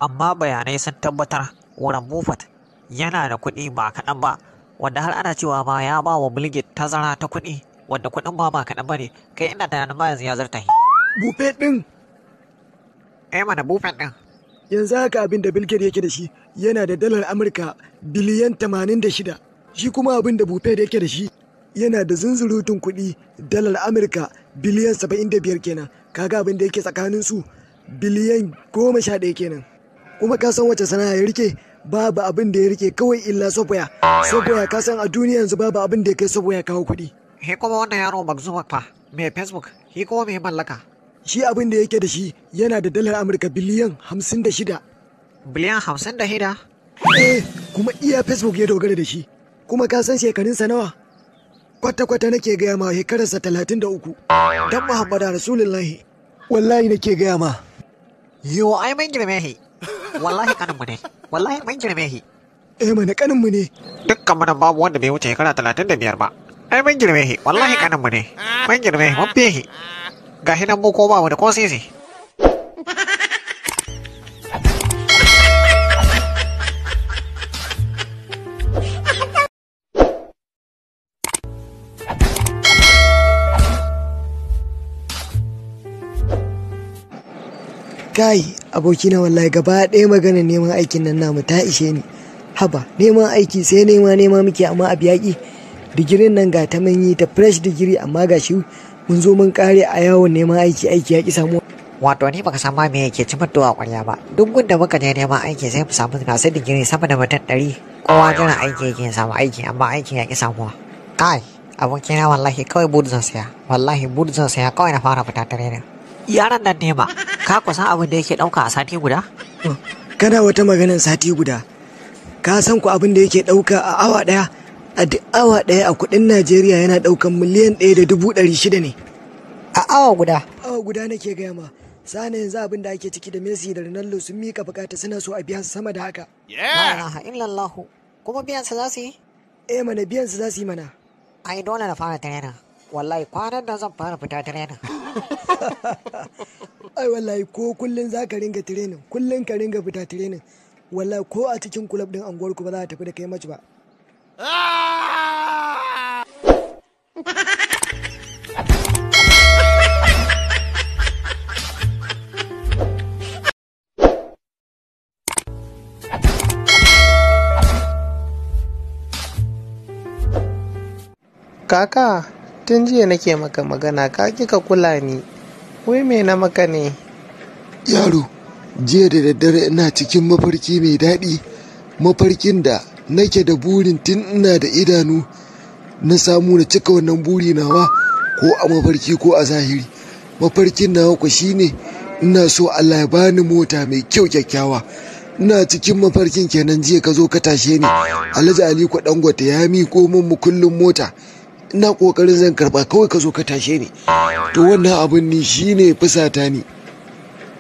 Amma bayanai sun tabbatar Warren Buffett yana da kuɗi ba kaɗan ba, wanda har ana cewa ma ya ba wa Bill Gates tazara ta kuɗi, wanda kuɗin ma ba kaɗan ba ne, kai ina tunanin ma yanzu ya zarta shi. Buffett ɗin? Eh mana Buffett ɗin. Yanzu haka abin da Bill Gates yake da shi yana da dalar Amurka biliyan 86. Shi kuma abin da Buffett yake da shi yana da zunzurutun kuɗi dalar Amurka biliyan 75 kenan. Kaga abin da yake tsakanin su biliyan 11 kenan. Kuma ka san wace sana'a ya rike? Babu abin da ya rike kawai illa software. Software, ka san a duniya yanzu babu abin da ya kai software kawo kuɗi. He kuma wannan yaro Mark Zuckerberg fa, mai Facebook, he kuma mai mallaka. Shi abin da yake da shi yana da dalar Amurka biliyan 56. Biliyan 56? Eh, kuma iya Facebook ya dogara da shi. Kuma ka san shekarunsa nawa? Kwata-kwata nake gaya ma shekararsa 33. Dan Muhammadu Rasulullahi. Wallahi nake gaya ma. Yo, ai mun girme shi. Wallahi kaninmu ne. Wallahi mun girme shi. Eh mana kaninmu ne. Dukkan mu nan babu wanda bai wuce shekara 35 ba. Ai mun girme shi. Wallahi kaninmu ne. Mun girme shi, mun fiye shi. Ga shi nan mu ko ba mu da ko sisi. Kai, abokina, wallahi gaba ɗaya maganar neman aikin nan namu ta ishe ni. Haba, neman aiki sai nema nema muke amma abu yaƙi. Digirin nan ga ta mun yi ta fresh digiri, amma ga shi mun zo mun kare a yawon neman aiki, aiki ya ƙi samuwa. Wato ni baka san ma me yake ci mutuwa ƙwarya ba. Duk gunda muka je neman aiki sai mu samu masu digiri sama da mutum 100. Kowa jiran aiki yake ya samu aiki, amma aikin ya ƙi samuwa. Kai, abokina, wallahi kawai boot zan saya. Wallahi boot zan saya kawai na fara fita training. Yaran nan nema, ka kusan abin da yake ɗauka a sati guda? Kana wata maganar sati guda. Ka san ku abin da yake ɗauka a awa ɗaya? A duk awa ɗaya a kuɗin Najeriya yana ɗaukan 1,600,000 ne. A awa guda? Awa guda nake gaya ma. Sana yanzu abin da ake ciki da Messi da Ronaldo sun mika bukata, suna so a biya su sama da haka. La ilaha illallah. Kuma biyan su za su yi? Eh mana, biyan su za su yi mana. Ai dole na fara training. Wallahi kwanan nan zan fara fita training. Ai wallahi ko kullun za ka ringa training, kullun ka ringa fita training. Wallahi ko a cikin kulab din anguwarku ba za a tafi da kai match ba. Kaka, tun jiya nake maka magana ka ƙi ka kula ni. Wai me na maka ne? Yaro, jiya da daddare ina cikin mafarki mai daɗi, mafarkin da nake da burin tun ina da idanu na samu na cika wannan buri nawa ko a mafarki ko a zahiri. Mafarkin nawa ku shine ina so Allah ya bani mota mai kyau kyakkyawa. Ina cikin mafarkin kenan jiya ka zo ka tashe ni. Alhaji Aliko Dangote ya miƙo min mukullin mota. Ina ƙoƙarin zan karɓa kawai ka zo ka tashe ni. To wannan abun ni shine fusata ni.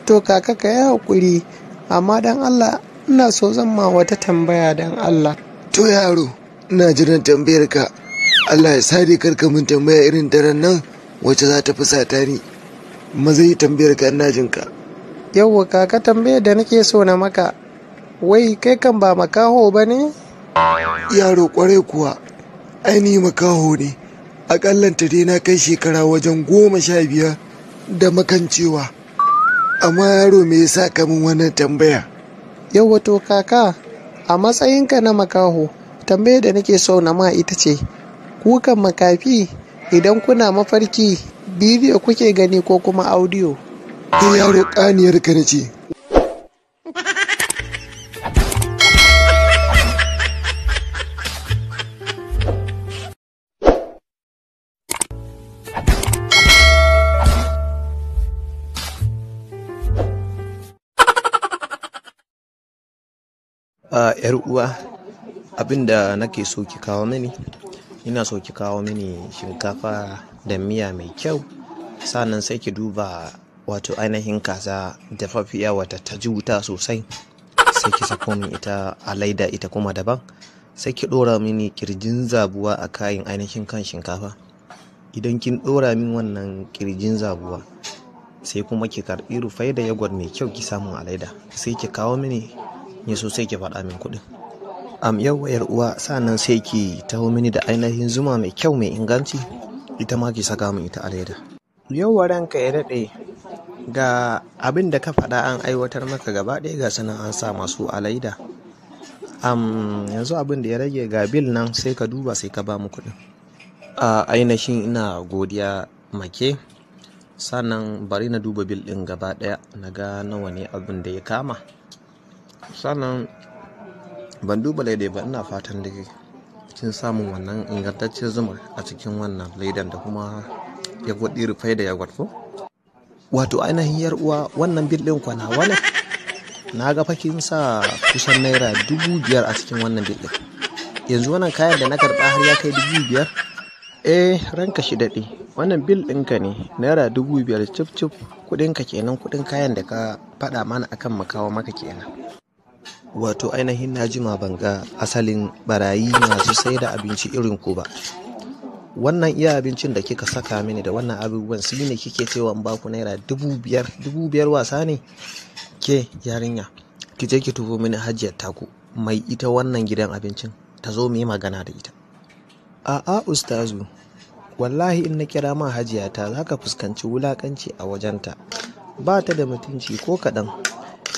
To kaka, ka yi haƙuri. Amma dan Allah ina so zan ma wata tambaya dan Allah. To yaro, ina jiran tambayar ka. Allah ya sare karka mun tambaya irin daren nan wacce za ta fusata ni. Maza yi tambayar ka, ina jin ka. Yauwa kaka, tambayar da nake so na maka, wai kai kan ba makaho ba ne? Yaro, kwarai kuwa, ai makaho ne. Akallanta dai na kai shekara wajen 15 da makancewa. Amma yaro, me yasa ka min wannan tambaya? Yauwa to kaka, a matsayinka na makaho, tambayar da nake so na ma ita ce, kukan makafi idan kuna mafarki bidiyo kuke gani ko kuma audio? Kai yaro, kaniyar ka nace. Yar uwa, abin da nake so ki kawo mini, ina so ki kawo mini shinkafa da miya mai kyau. Sannan sai ki duba wato ainihin kaza dafaffiya wata ta ji wuta sosai, sai ki sako min ita a laida, ita kuma daban. Sai ki ɗora mini kirjin zabuwa a kayan ainihin kan shinkafa. Idan kin ɗora min wannan kirjin zabuwa, sai kuma ki karɓi rufai da yagwat mai kyau ki samu a laida, sai ki kawo mini. Ya so sai ki faɗa min kuɗin. Yau yar uwa, sannan sai ki taho mini da ainihin zuma mai kyau mai inganci, ita ma ki saka min ita a leda. Yau ranka ya daɗe, ga abin da ka faɗa an aiwatar maka gaba ɗaya, ga sanan an sa masu a leda. Yanzu abin da ya rage, ga bil nan, sai ka duba sai ka ba mu kuɗin. A ainihin ina godiya make. Sannan bari na duba bil ɗin gaba ɗaya na ga nawa ne abin da ya kama. Sannan ban duba laidai ba, ina fatan da kin samun wannan ingantaccen zuma a cikin wannan laidan da kuma yagwat rufai da yagwat ko. Wato ainihin yar uwa, wannan bil ɗin kwana wani na ga fakin sa kusan naira 5,000 a cikin wannan bil ɗin. Yanzu wannan kayan da na karɓa har ya kai 5,000? Eh, ranka shi daɗe, wannan bil ɗinka ne, naira 5,000 cif cif kuɗinka kenan, kuɗin kayan da ka faɗa mana akan makawa maka kenan. Wato ainihin na jima ban ga asalin barayi masu sai da abinci irin ku ba. Wannan iya abincin da kika saka mini da wannan abubuwan su ne kike cewa in baku naira 5,000? 5,000 wasa ne? Ke yarinya, ki je ki tufo mini hajiyar taku mai ita wannan gidan abincin, ta zo mu yi magana da ita. A'a ustazu, wallahi in na kira ma hajiyata za ka fuskanci wulakanci a wajenta. Ba ta da mutunci ko kaɗan.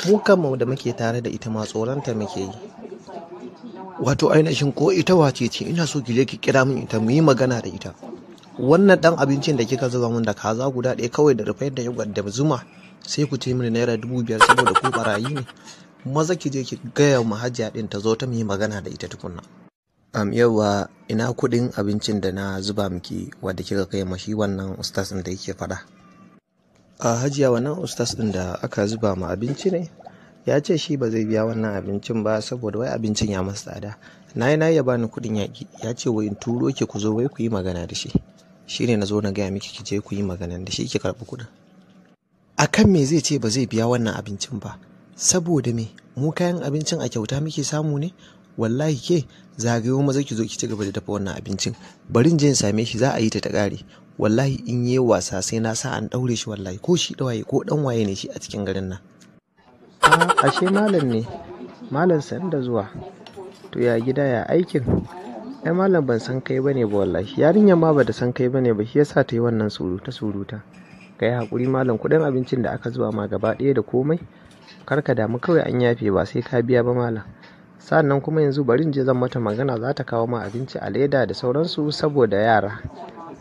Mu kanmu da muke tare da ita ma tsoronta muke yi. Wato ainihin ko ita wace ce, ina so ki je ki kira min ita mu yi magana da ita. Wannan dan abincin da kika zuba min da kaza guda ɗaya kawai da rufai da yogurt da zuma, sai ku ce mini naira 5,000 saboda ku barayi ne. Maza ki je ki gaya ma hajiya ɗin ta zo ta mu yi magana da ita tukunna. Yauwa, ina kuɗin abincin da na zuba miki wadda kika kai ma shi wannan ustaz ɗin da yake faɗa? A hajiya, wannan ustaz ɗin da aka zuba ma abinci ne ya ce shi ba zai biya wannan abincin ba saboda wai abincin ya masa tsada. Na yi na ya bani kuɗin yaƙi, ya ce wai in turo ki ku zo wai ku yi magana da shi. Shine na zo na gaya miki ki je ku yi magana da shi ki karɓi kuɗin. A kan me zai ce ba zai biya wannan abincin ba? Saboda me? Mu kayan abincin a kyauta muke samu ne? Wallahi ke zagayo, maza ki zo ki ci gaba da dafa wannan abincin. Bari in je in same shi, za a yi ta ta ƙare. Wallahi in yi wasa sai na sa an ɗaure shi, wallahi ko shi ɗawaye ko ɗan waye ne shi a cikin garin nan. A ashe malam ne. Malam, san da zuwa. To ya gida, ya aikin? Ai malam, ban san kai bane ba wallahi. Yarinyar ma bata san kai bane ba, shi yasa ta yi wannan suruta suruta. Ka yi haƙuri malam, kuɗin abincin da aka zuba ma gaba ɗaya da komai, kar ka damu, kawai an yafe, ba sai ka biya ba malam. Sannan kuma yanzu bari in je zan mata magana, za ta kawo ma abinci a leda da sauransu saboda yara.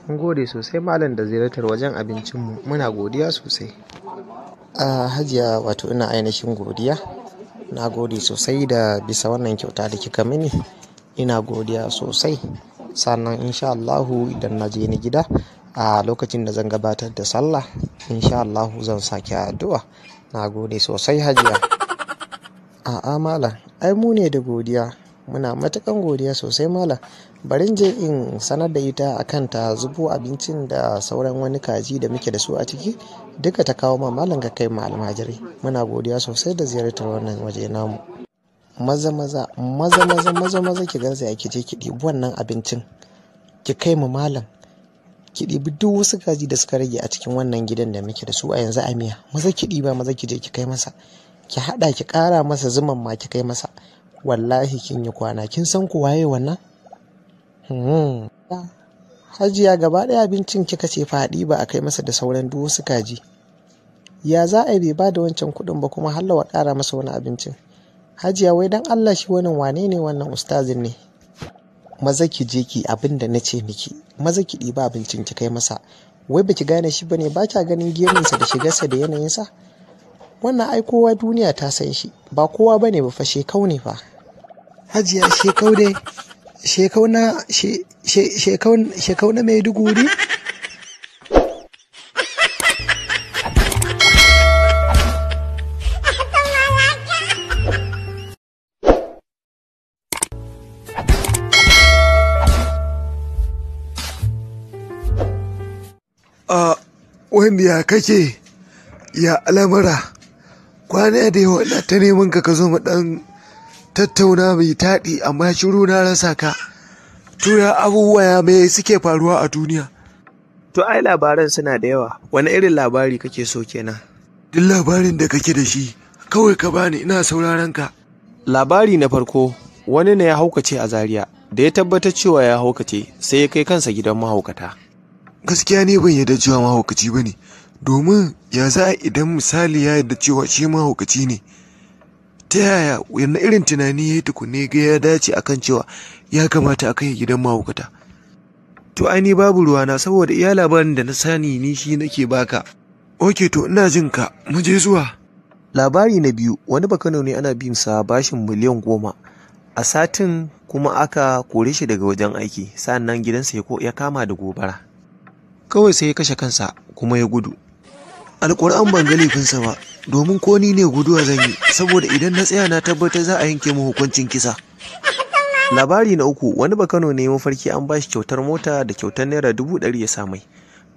Mun gode sosai malam da ziyartar wajen abincinmu, muna godiya sosai. A hajiya, wato ina ainihin godiya. Na gode sosai da bisa wannan kyauta da kika mini. Ina godiya sosai. Sannan insha Allahu idan na je ni gida a lokacin da zan gabatar da sallah, insha Allahu zan sake addu'a. Na gode sosai hajiya. A'a malam, ai mu ne da godiya. Muna matukan godiya sosai malam. Bari je in sanar da ita akan ta zubo abincin da sauran wani kaji da muke da su a ciki duka ta kawo ma malam ka kai ma almajirai. Muna godiya sosai da ziyartar wannan waje namu. Maza maza maza maza maza maza ki garzaya ki je ki ɗibi wannan abincin ki kai ma malam, ki ɗibi duk wasu kaji da suka rage a cikin wannan gidan da muke da su a yanzu a miya. Maza ki ɗiba, maza ki je ki kai masa, ki haɗa ki ƙara masa zuman ma ki kai masa. Wallahi kin yi kwana, kin san ku waye wannan? Hajiya gaba ɗaya abincin kika ce faɗi ba a kai masa da sauran duk wasu kaji. Ya za a yi bai ba da wancan kuɗin ba kuma hallawa ƙara masa wani abincin? Hajiya wai dan Allah shi wannan wane ne wannan ustazin ne? Maza ki je ki abin da na ce miki, maza ki ɗiba abincin ki kai masa. Wai baki gane shi bane, ba kya ganin gemunsa da shigarsa da yanayinsa? Wannan ai kowa duniya ta san shi, ba kowa bane ba fa, shekau ne fa. Hajiya shekau dai, shekau na shekau shekau na Maiduguri. A wanda ya kake ya al'amura, kwana da yawa na ta neman ka ka zo mu dan tattauna mai taɗi, amma shiru na rasa ka. To ya abubuwa ya mai suke faruwa a duniya? To ai labaran suna da yawa. Wani irin labari kake so kenan? Duk labarin da kake da shi kawai ka bani, ina sauraron ka. Labari na farko, wani ne ya haukace a Zaria. Da ya tabbatar cewa ya haukace, sai ya kai kansa gidan mahaukata. Gaskiya ne ban yarda cewa mahaukaci ba ne, domin ya za a idan misali ya yarda cewa shi mahaukaci ne, ta yaya wani irin tunani ya yi tukunne ga ya dace akan cewa ya kamata a kai gidan mahaukata? To ai ni babu ruwana, saboda iya labarin da na sani ni shi nake baka. Ok, to ina jin ka, mu je zuwa. Labari na biyu, wani Bakano ne ana bin sa bashin miliyan 10 a satin, kuma aka kore shi daga wajen aiki, sannan gidansa ya kama da gobara. Kawai sai ya kashe kansa kuma ya gudu. Alƙur'an ban ga laifinsa ba, domin ko ni ne guduwa zan yi, saboda idan na tsaya na tabbatar za a yanke mu hukuncin kisa. Labari na uku, wani Bakano ne mafarki an bashi kyautar mota da kyautar naira 100,000 ya sa mai.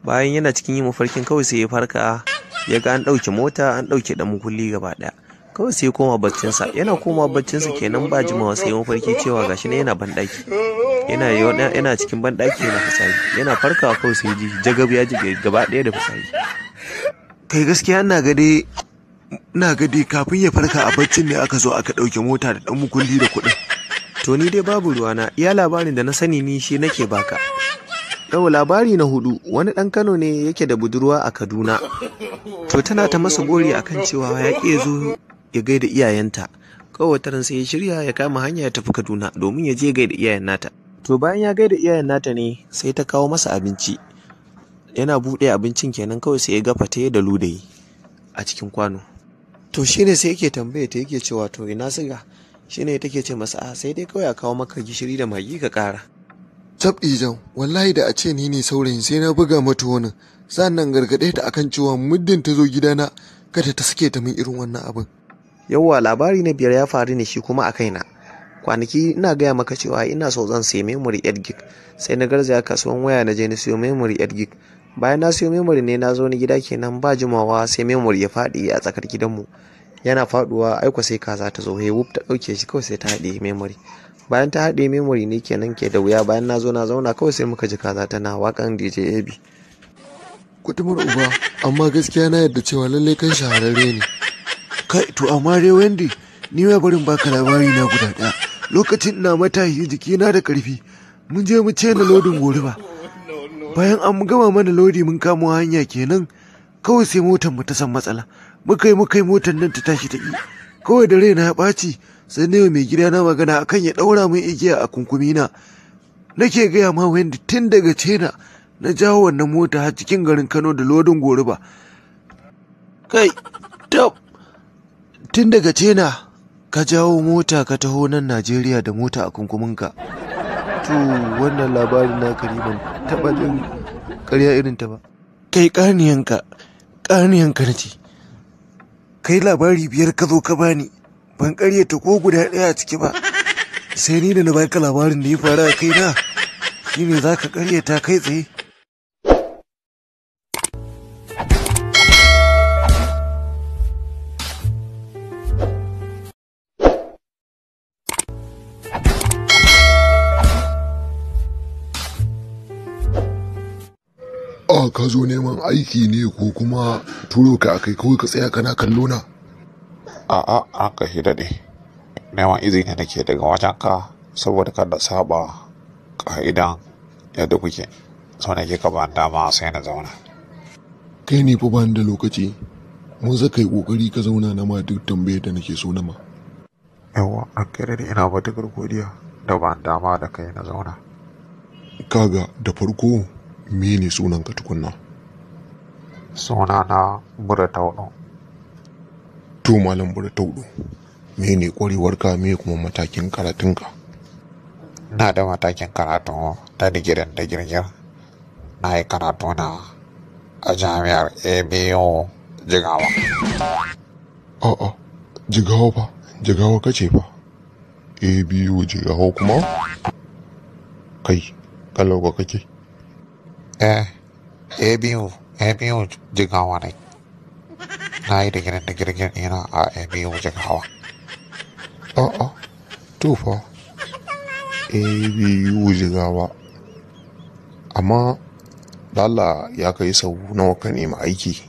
Bayan yana cikin yin mafarkin kawai sai ya farka ya ga an ɗauke mota, an ɗauke ɗan mukulli gaba ɗaya. Kawai sai ya koma baccinsa, yana koma baccinsa kenan ba jimawa sai ya mafarki cewa gashi ne yana banɗaki. Yana yana cikin banɗaki yana fitsari, yana farkawa kawai sai ji jagab ya ji gaba ɗaya da fitsari. Kai gaskiya ina ga dai ina ga dai kafin ya farka a baccin ne aka zo aka ɗauke mota da ɗan mukulli da kuɗin. To ni dai babu ruwana, iya labarin da na sani ni shi nake baka. Yau labari na hudu, wani ɗan Kano ne yake da budurwa a Kaduna. To tana ta masa gori akan cewa ya ƙi ya zo ya gaida iyayenta. Kawai wataran sai ya shirya ya kama hanya ya tafi Kaduna domin ya je gaida iyayen nata. To bayan ya gaida iyayen nata ne sai ta kawo masa abinci. Yana buɗe abincin kenan kawai sai ya ga fate da ludayi a cikin kwano. To shine sai yake tambaye ta, yake cewa to ina siga? Shine take ce masa a sai dai kawai a kawo maka gishiri da magi ka ƙara. Tab ijan, wallahi da a ce ni ne saurayin sai na buga mata wani, sannan gargaɗe ta akan cewa muddin ta zo gidana kada ta sake ta min irin wannan abin. Yawwa labari na biyar ya faru ne shi kuma a kaina. Kwanaki ina gaya maka cewa ina so zan sayi memory 8 gig, sai na garzaya kasuwan waya na je na siyo memory 8 gig. Bayan na siyo memory ne na zo ni gida kenan ba jimawa sai memory ya faɗi a tsakar gidanmu. Yana faɗuwa aiko sai kaza ta zo, wuf ta ɗauke shi kawai sai ta haɗe memory. Bayan ta haɗe memory ne kenan ke da wuya, bayan na zo na zauna kawai sai muka ji kaza tana waƙan DJ AB. Kutumar uba, amma gaskiya na yarda cewa lallai kan shahararre ne. Kai to amma dai Wendy, ni ma barin baka labari na guda ɗaya. Lokacin ina matashi jikina da ƙarfi, mun je mu ce na lodin goruba. Bayan an gama mana lodi mun kamo hanya kenan, kawai sai motar mu ta san matsala. Muka yi motar nan ta tashi ta ƙi. Kawai da raina ya ɓaci, sai na mai gida na magana akan ya ɗaura min igiya a kunkumi na. Nake gaya ma Wendy, tun daga China na jawo wannan mota har cikin garin Kano da lodin goruba. Kai, tab, tun daga China ka jawo mota ka taho nan Najeriya da mota a kunkuminka. To wannan labarin naka ne ban taɓa jin ƙarya irin ta ba. Kai ƙaniyanka, ƙaniyanka na ce. Kai labari biyar ka zo ka bani, ban ƙaryata ko guda ɗaya a ciki ba. Sai ni da na baka labarin da ya faru a kaina shine za ka karyata kai tsaye. A ka zo neman aiki ne ko kuma turo ka akai kawai ka tsaya kana kallo na? A'a, an ka shi daɗe. Neman izini nake daga wajenka saboda kada saba ka'idan yadda kuke. So nake ka ban dama sai na zauna. Kai ne fa bani da lokaci. Mun zaka yi kokari ka zauna na ma duk tambayar da nake so na ma. Yawwa, an kai daɗe, ina matuƙar godiya da ban dama da kai na zauna. Kaga da farko mene sunanka tukunna? Suna na Bura Tauɗo. To Malam Bura Tauɗo, mene ƙwarewarka, me kuma matakin karatunka? Ina da matakin karatu ta digirin da girgir. Na yi karatu na a jami'ar ABU Jigawa. A'a, Jigawa fa, Jigawa kace fa. ABU Jigawa kuma? Kai, kalau ka kake? Eh, ABU Jigawa ne. Na yi digirin da girgir ɗina a ABU Jigawa. A'a, to fa, ABU Jigawa. Amma, da Allah ya kai sau nawa ka nemi aiki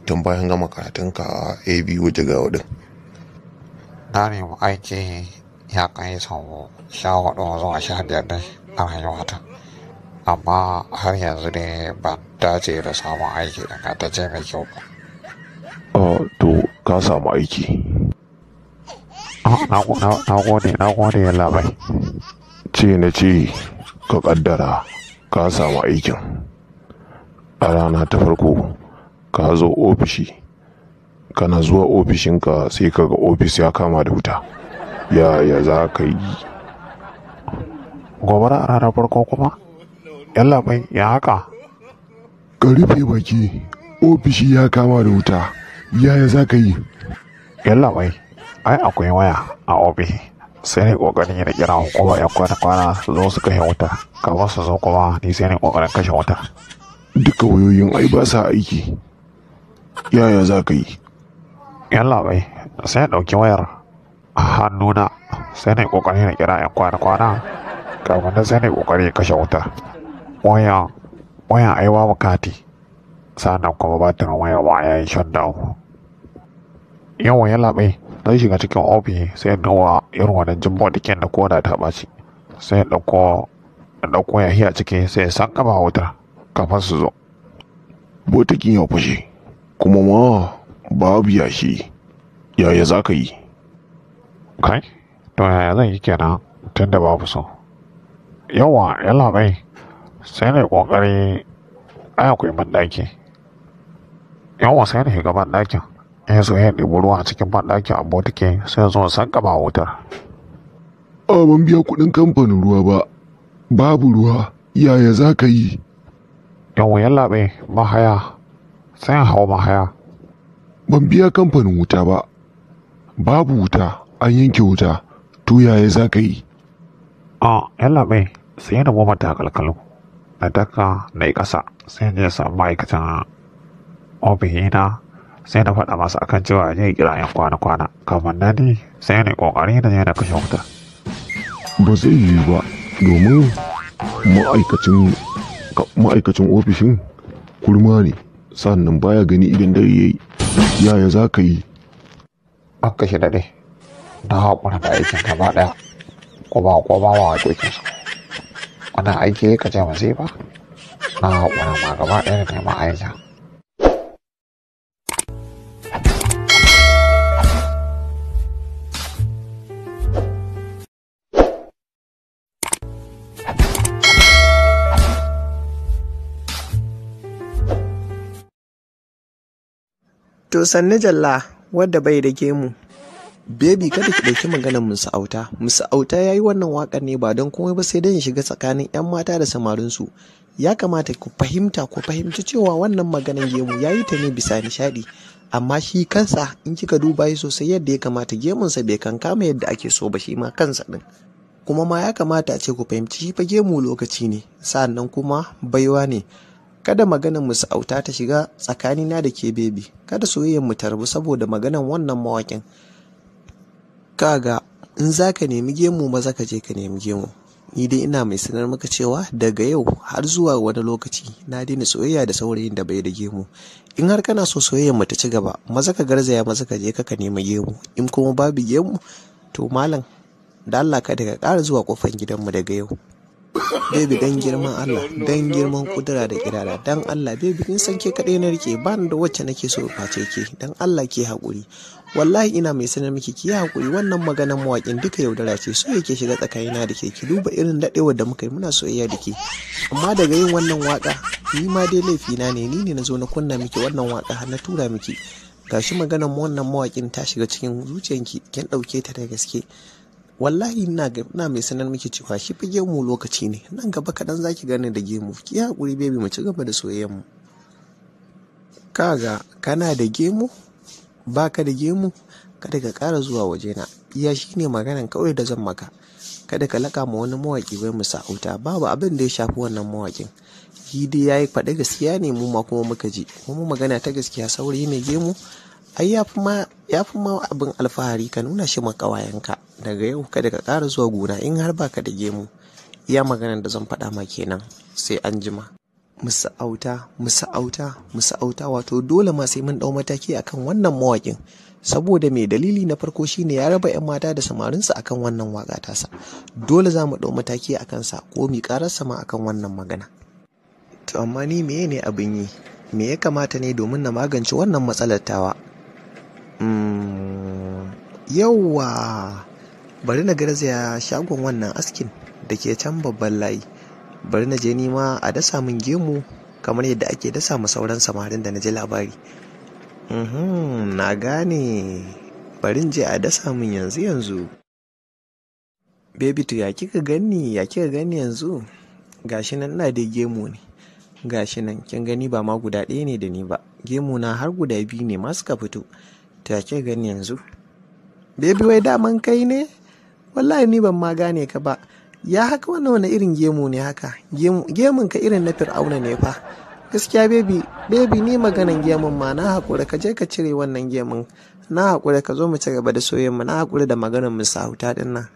tun bayan gama karatunka a ABU Jigawa din? Na nemi aiki ya kai sau 14 zuwa 15 dai a rayuwata. Amma har yanzu dai ban dace da samun aiki ingantacce mai kyau ba. To ka samu aiki. Na gode, na gode yallaɓai. Ce na ce ka kaddara ka samu aikin. A rana ta farko ka zo ofishi, kana zuwa ofishinka sai ka ga ofis ya kama da wuta. Yaya za ka yi? Gobara a ranar farko kuma? Yallaɓai, ya haka? Ka rufe baki, ofishi ya kama da wuta. Yaya za ka yi? Yallaɓai, ai akwai waya a ofishi. Sai ne ƙoƙarin na kira hukumar 'yan kwana-kwana su zo su kashe wuta. Kamar su zo kuma ni sai ne ƙoƙarin kashe wuta. Duka wayoyin ai ba sa aiki. Yaya za ka yi? Yallaɓai, sai na ɗauki wayar a hannuna sai ne ƙoƙarin na kira 'yan kwana-kwana. Kafin nan sai ne ƙoƙarin kashe wuta. Wayan ai babu kati. Sannan kuma batirin wayar ma ya yi shutdown. Yawwa yallaɓai, zan shiga cikin ofis sai in duba irin wannan jumbo ɗin da koda ta ɓaci. Sai in ɗauko yashi a ciki sai in sankama wutar kafin su zo. Botikin ya fashe, kuma ma babu yashi. Yaya za ka yi? Kai, to yaya zan yi kenan tunda babu so. Yawwa yallaɓai, sai na yi ƙoƙari ai akwai banɗaki. Yawwa sai na shiga banɗakin. In so ya ɗebi ruwa a cikin banɗakin a botiki sai zo sankama wutar. A ban biya kuɗin kamfanin ruwa ba. Babu ruwa, yaya za ka yi? Yawwa yallaɓai, mahaya, sai in hau mahaya. Ban biya kamfanin wuta ba. Babu wuta, an yanke wuta. To yaya za ka yi? A yallaɓai, sai na goma takalkalu. Na daka na yi ƙasa sai na je samu ma'aikatan ofishina sai na faɗa masa akan cewa ya je ya kira 'yan kwana-kwana. Kamar nan ne sai na yi ƙoƙari na je na kashe wuta. Ba zai yiwu ba domin ma'aikacin ofishin kurma ne sannan baya gani idan dare yayi. Yaya za ka yi? An kashe daɗe. Na haƙura da aikin gaba ɗaya. Kuma ko ba wa haƙoƙin su. Wannan aiki ka ce masifa? Na haƙura ma gaba ɗaya da neman aikin. To sannu Jalla wadda bai da gemu. Baby kada ki ɗauki maganar Musa Auta. Musa Auta ya yi wannan waƙar ne ba don komai ba sai don ya shiga tsakanin 'yan mata da samarinsu. Ya kamata ku fahimta ku fahimci cewa wannan maganar gemu ya yi ta ne bisa nishaɗi. Amma shi kansa in kika duba shi sosai yadda ya kamata gemunsa bai kankama yadda ake so ba shi ma kansa ɗin. Kuma ma ya kamata a ce ku fahimci shi fa gemu lokaci ne, sa'annan kuma baiwa ne. Kada maganar mu sa'auta ta shiga tsakanina da ke baby, kada soyayyar mu ta rabu saboda maganar wannan mawaƙin. Kaga in za ka nemi gemu maza ka je ka nemi gemu. Ni dai ina mai sanar maka cewa daga yau har zuwa wani lokaci na daina soyayya da saurayin da bai da gemu. In har kana so soyayyar mu ta ci gaba, maza ka garzaya maza ka je ka nemi gemu. In kuma babu gemu, to malam da Allah kada ka ƙara zuwa kofar gidanmu daga yau. Baby dan girman Allah, dan girman kudura da kirara, dan Allah baby kin san ke kaɗai na rike, ba ni da wacce nake so face ke, dan Allah ke haƙuri. Wallahi ina mai sanar miki ki haƙuri, wannan maganan mawaƙin duka yaudara ce, so yake shiga tsakanina da ke, ki duba irin daɗewar da muka yi muna soyayya da ke. Amma daga yin wannan waƙa, ni ma dai laifina ne, ni ne na zo na kunna miki wannan waƙa har na tura miki. Gashi maganan wannan mawaƙin ta shiga cikin zuciyanki, kin ɗauke ta da gaske. Wallahi ina mai sanar miki cewa shi fa gemu lokaci ne, nan gaba kaɗan zaki gane da gemu. Ki haƙuri baby, mu ci gaba da soyayyar mu. Kaga kana da gemu, baka da gemu, kada ka ƙara zuwa wajena. Iya shine maganan kawai da zan maka. Kada ka laƙa ma wani mawaƙi wai mu sa'auta, babu abin da ya shafi wannan mawaƙin. Shi dai yayi faɗi gaskiya ne, mu ma kuma muka ji. Kuma magana ta gaskiya, saurayi mai gemu ai ya fi ma abin alfahari ka nuna shi ma ƙawayenka. Daga yau kada ka ƙara zuwa gona in har baka da gemu. Iya maganar da zan faɗa ma kenan, sai an jima. Musa'auta, musa'auta, musa'auta, wato dole ma sai mun ɗau mataki akan wannan mawaƙin. Saboda mai dalili na farko shine ya raba 'yan mata da samarinsa akan wannan waƙa tasa. Dole za mu ɗau mataki a kansa ko mu ƙararsa ma akan wannan magana. To amma ni meye ne abin yi? Me ya kamata ne domin na magance wannan matsalar tawa? Yauwa, bari na garzaya shagon wannan askin da ke can babban layi. Bari na je nima a dasa min gemu kamar yadda ake dasa ma sauran samarin da na ji labari. Na gane, bari in je a dasa min yanzu yanzu. Baby to ya kika gani, ya kika gani yanzu? Gashi nan ina da gemu ne. Gashi nan kin gani ba ma guda ɗaya ne da ni ba. Gemu na har guda biyu ne ma suka fito. To ya kika gani yanzu? Baby wai daman kai ne? Wallahi ni ban ma gane ka ba. Ya haka wannan wani irin gemu ne haka? Gemun ka irin na Fir'auna ne fa. Gaskiya baby, baby ni maganan gemun ma na haƙura, ka je ka cire wannan gemun. Na haƙura ka zo mu ci gaba da soyayyar mu, na haƙura da maganan mu sahuta din nan.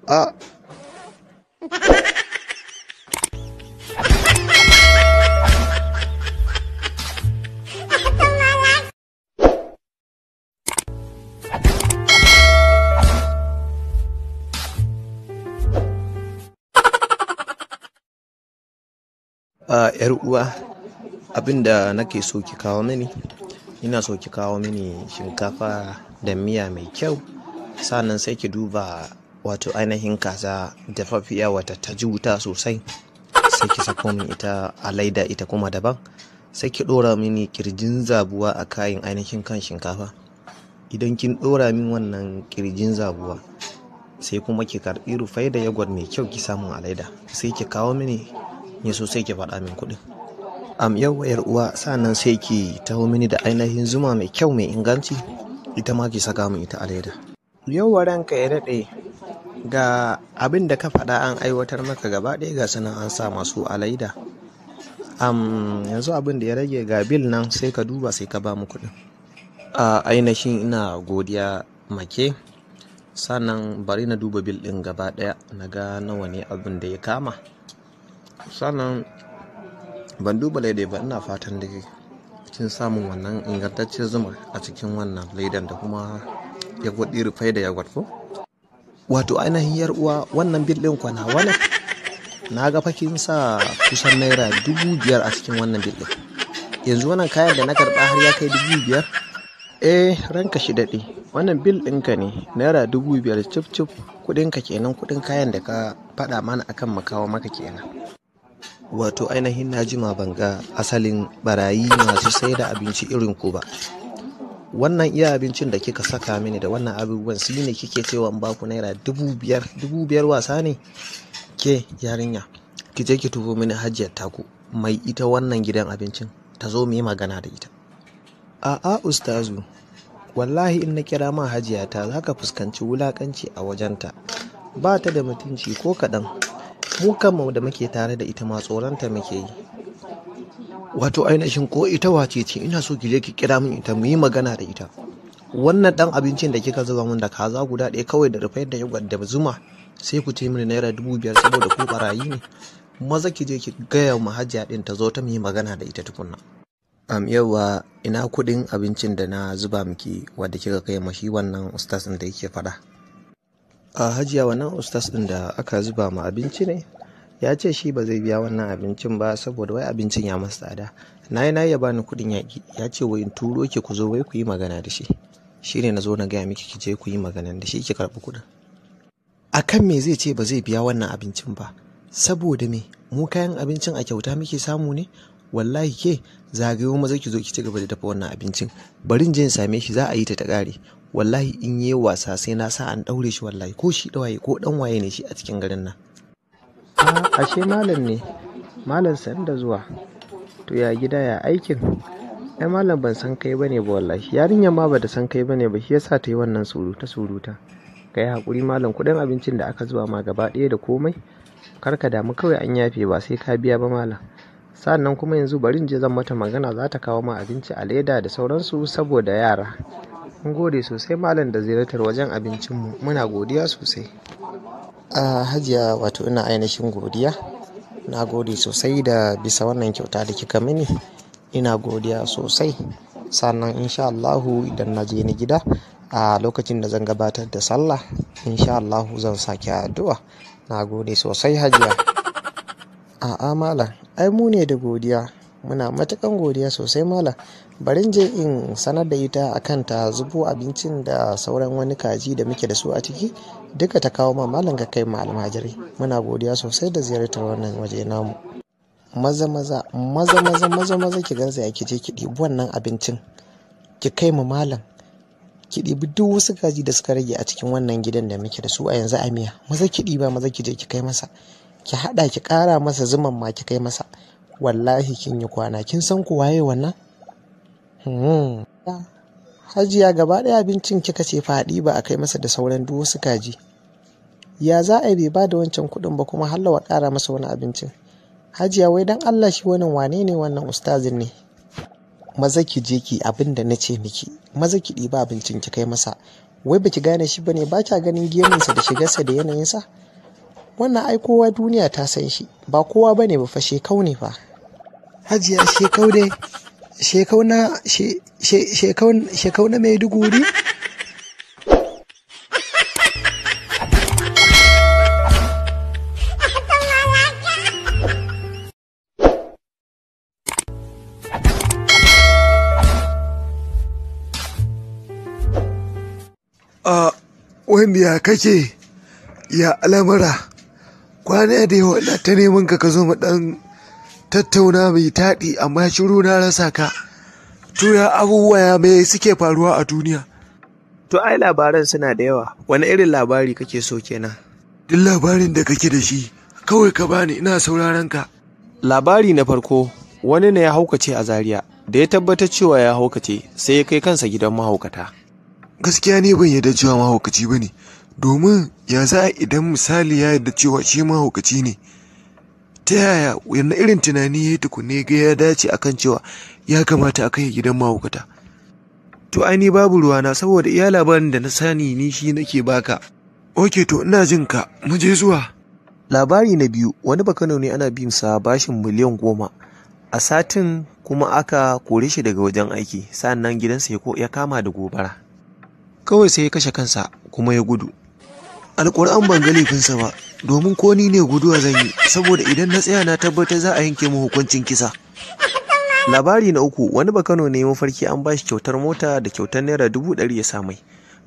A Yar uwa, abin da nake so ki kawo mini, ina so ki kawo mini shinkafa da miya mai kyau. Sannan sai ki duba wato ainihin kaza dafaffiya wata ta ji wuta sosai, sai ki sako min ita a laida, ita kuma daban. Sai ki ɗora mini kirjin zabuwa a kayan ainihin kan shinkafa. Idan kin ɗora min wannan kirjin zabuwa, sai kuma ki karɓi rufai da yogurt mai kyau ki samu a laida, sai ki kawo mini. Ya so sai ki faɗa min kuɗin. Yau yar uwa, sannan sai ki taho mini da ainihin zuma mai kyau mai inganci, ita ma ki saka min ita a leda. Yau ranka ya daɗe, ga abin da ka faɗa an aiwatar maka gaba ɗaya, ga sanan an sa masu a leda. Yanzu abin da ya rage ga bil nan, sai ka duba sai ka ba mu kuɗin. A ainihin ina godiya make. Sannan bari na duba bil ɗin gaba ɗaya na ga nawa ne abin da ya kama. Sannan ban duba laidai ba, ina fatan da kin samun wannan ingantaccen zuma a cikin wannan laidan da kuma yagwat ɗin rufai da yagwat ko? Wato ainihin yar uwa, wannan bil ɗin kwana wani na ga fakin sa kusan naira 5,000 a cikin wannan bil ɗin. Yanzu wannan kayan da na karɓa har ya kai 5,000? Eh, ranka shi daɗe, wannan bil ɗinka ne, naira 5,000 cif cif, kuɗinka kenan, kuɗin kayan da ka faɗa mana akan mu kawo maka kenan. Wato ainihin na jima ban ga asalin barayi masu sai da abinci irin ku ba. Wannan iya abincin da kika saka mini da wannan abubuwan su ne kike cewa in baku naira 5,000? 5,000 wasa ne? Ke yarinya, ki je ki tufo mini hajiyar taku mai ita wannan gidan abincin, ta zo mu yi magana da ita. A'a ustazu, wallahi in na kira ma hajiyata za ka fuskanci wulakanci a wajenta. Ba ta da mutunci ko kaɗan. Mu kanmu da muke tare da ita ma tsoronta muke yi. Wato ainihin ko ita wace ce, ina so ki je ki kira min ita mu yi magana da ita. Wannan ɗan abincin da kika zuba min da kaza guda ɗaya kawai da rufe da yogurt da zuma, sai ku ce mini naira 5,000 saboda ku barayi ne. Maza ki je ki gaya ma Hajiya ɗin ta zo ta mu yi magana da ita tukunna. Yauwa ina kuɗin abincin da na zuba miki wadda kika kai ma shi wannan ustaz ɗin da yake faɗa. A Hajiya, wannan ustaz ɗin da aka zuba ma abinci ne ya ce shi ba zai biya wannan abincin ba saboda wai abincin ya masa tsada. Na yi na ya bani kuɗin yaƙi, ya ce wai in turo ki ku zo wai ku yi magana da shi. Shi ne na zo na gaya miki ki je ku yi magana da shi ki karɓi kuɗin. A kan me zai ce ba zai biya wannan abincin ba? Saboda me? Mu kayan abincin a kyauta muke samu ne? Wallahi ke zagayo maza ki zo ki ci gaba da dafa wannan abincin. Bari in je in same shi, za a yi ta ta ƙare. Wallahi in yi wasa sai na sa an ɗaure shi, wallahi ko shi ɗawaye ko ɗan waye ne shi a cikin garin nan. A ashe malam ne. Malam, san da zuwa. To ya gida, ya aikin? Ai malam, ban san kai bane ba wallahi. Yarinyar ma bata san kai bane ba, shi yasa ta yi wannan suruta suruta. Ka yi haƙuri malam, kuɗin abincin da aka zuba ma gaba ɗaya da komai. Kar ka damu, kawai an yafe, ba sai ka biya ba malam. Sannan kuma yanzu bari in je zan mata magana, za ta kawo ma abinci a leda da sauransu saboda yara. Mun gode sosai malam da ziyartar wajen abincinmu, muna godiya sosai. A Hajiya, wato ina ainihin godiya. Na gode sosai da bisa wannan kyauta da kika mini. Ina godiya sosai. Sannan insha Allahu idan na je ni gida a lokacin da zan gabatar da sallah, insha Allahu zan sake addu'a. Na gode sosai Hajiya. A'a malam, ai mu ne da godiya. Muna matukan godiya sosai malam. Bari in je in sanar da ita akan ta zubo abincin da sauran wani kaji da muke da su a ciki, duka ta kawo ma malam ka kai ma almajirai. Muna godiya sosai da ziyartar wannan waje namu. Maza maza maza maza maza maza ki garzaya ki je ki ɗibi wannan abincin ki kai ma malam. Ki ɗibi duk wasu kaji da suka rage a cikin wannan gidan da muke da su a yanzu a miya. Maza ki ɗiba, maza ki je ki kai masa. Ki haɗa ki ƙara masa zuman ma ki kai masa. Wallahi kin yi kwana, kin san ku waye wannan? Hajiya, gaba ɗaya abincin kika ce faɗi ba a kai masa da sauran duk wasu kaji. Ya za a yi bai ba da wancan kuɗin ba kuma hallawa ƙara masa wani abincin? Hajiya, wai dan Allah shi wannan wane ne wannan ustazin ne? Maza ki je ki abin da na ce miki. Maza ki ɗiba abincin ki kai masa. Wai baki gane shi bane, ba kya ganin gemunsa da shigarsa da yanayinsa? Wannan ai kowa duniya ta san shi, ba kowa bane ba fa, Shekau ne fa. Hajiya, Shekau dai, Shekau na Shekau, Shekau na Maiduguri. A wanda ya kake, ya al'amura? Kwana da yawa na ta neman ka, ka zo mu dan tattauna mai taɗi, amma shiru na rasa ka. To ya abubuwa, ya mai suke faruwa a duniya? To ai labaran suna da yawa. Wani irin labari kake so kenan? Duk labarin da kake da shi kawai ka bani, ina sauraron ka. Labari na farko, wani ne ya haukace a Zaria. Da ya tabbatar cewa ya haukace, sai ya kai kansa gidan mahaukata. Gaskiya ne ban yarda cewa mahaukaci ba ne, domin ya za a idan misali ya yarda cewa shi mahaukaci ne, ta yaya, wani irin tunani ya yi tukunne ga ya dace akan cewa ya kamata a kai gidan mahaukata? To ai ni babu ruwana, saboda iya labarin da na sani ni shi nake baka. Ok, to ina jin ka, mu je zuwa. Labari na biyu, wani Bakano ne ana bin sa bashin miliyan 10. A satin kuma aka kore shi daga wajen aiki, sannan gidansa ya kama da gobara. Kawai sai ya kashe kansa kuma ya gudu. Alƙur'an ban ga laifinsa ba, domin ko ni ne guduwa zan yi, saboda idan na tsaya na tabbatar za a yanke mu hukuncin kisa. Labari na uku, wani Bakano ne mafarki an bashi kyautar mota da kyautar naira 100,000 ya sa mai.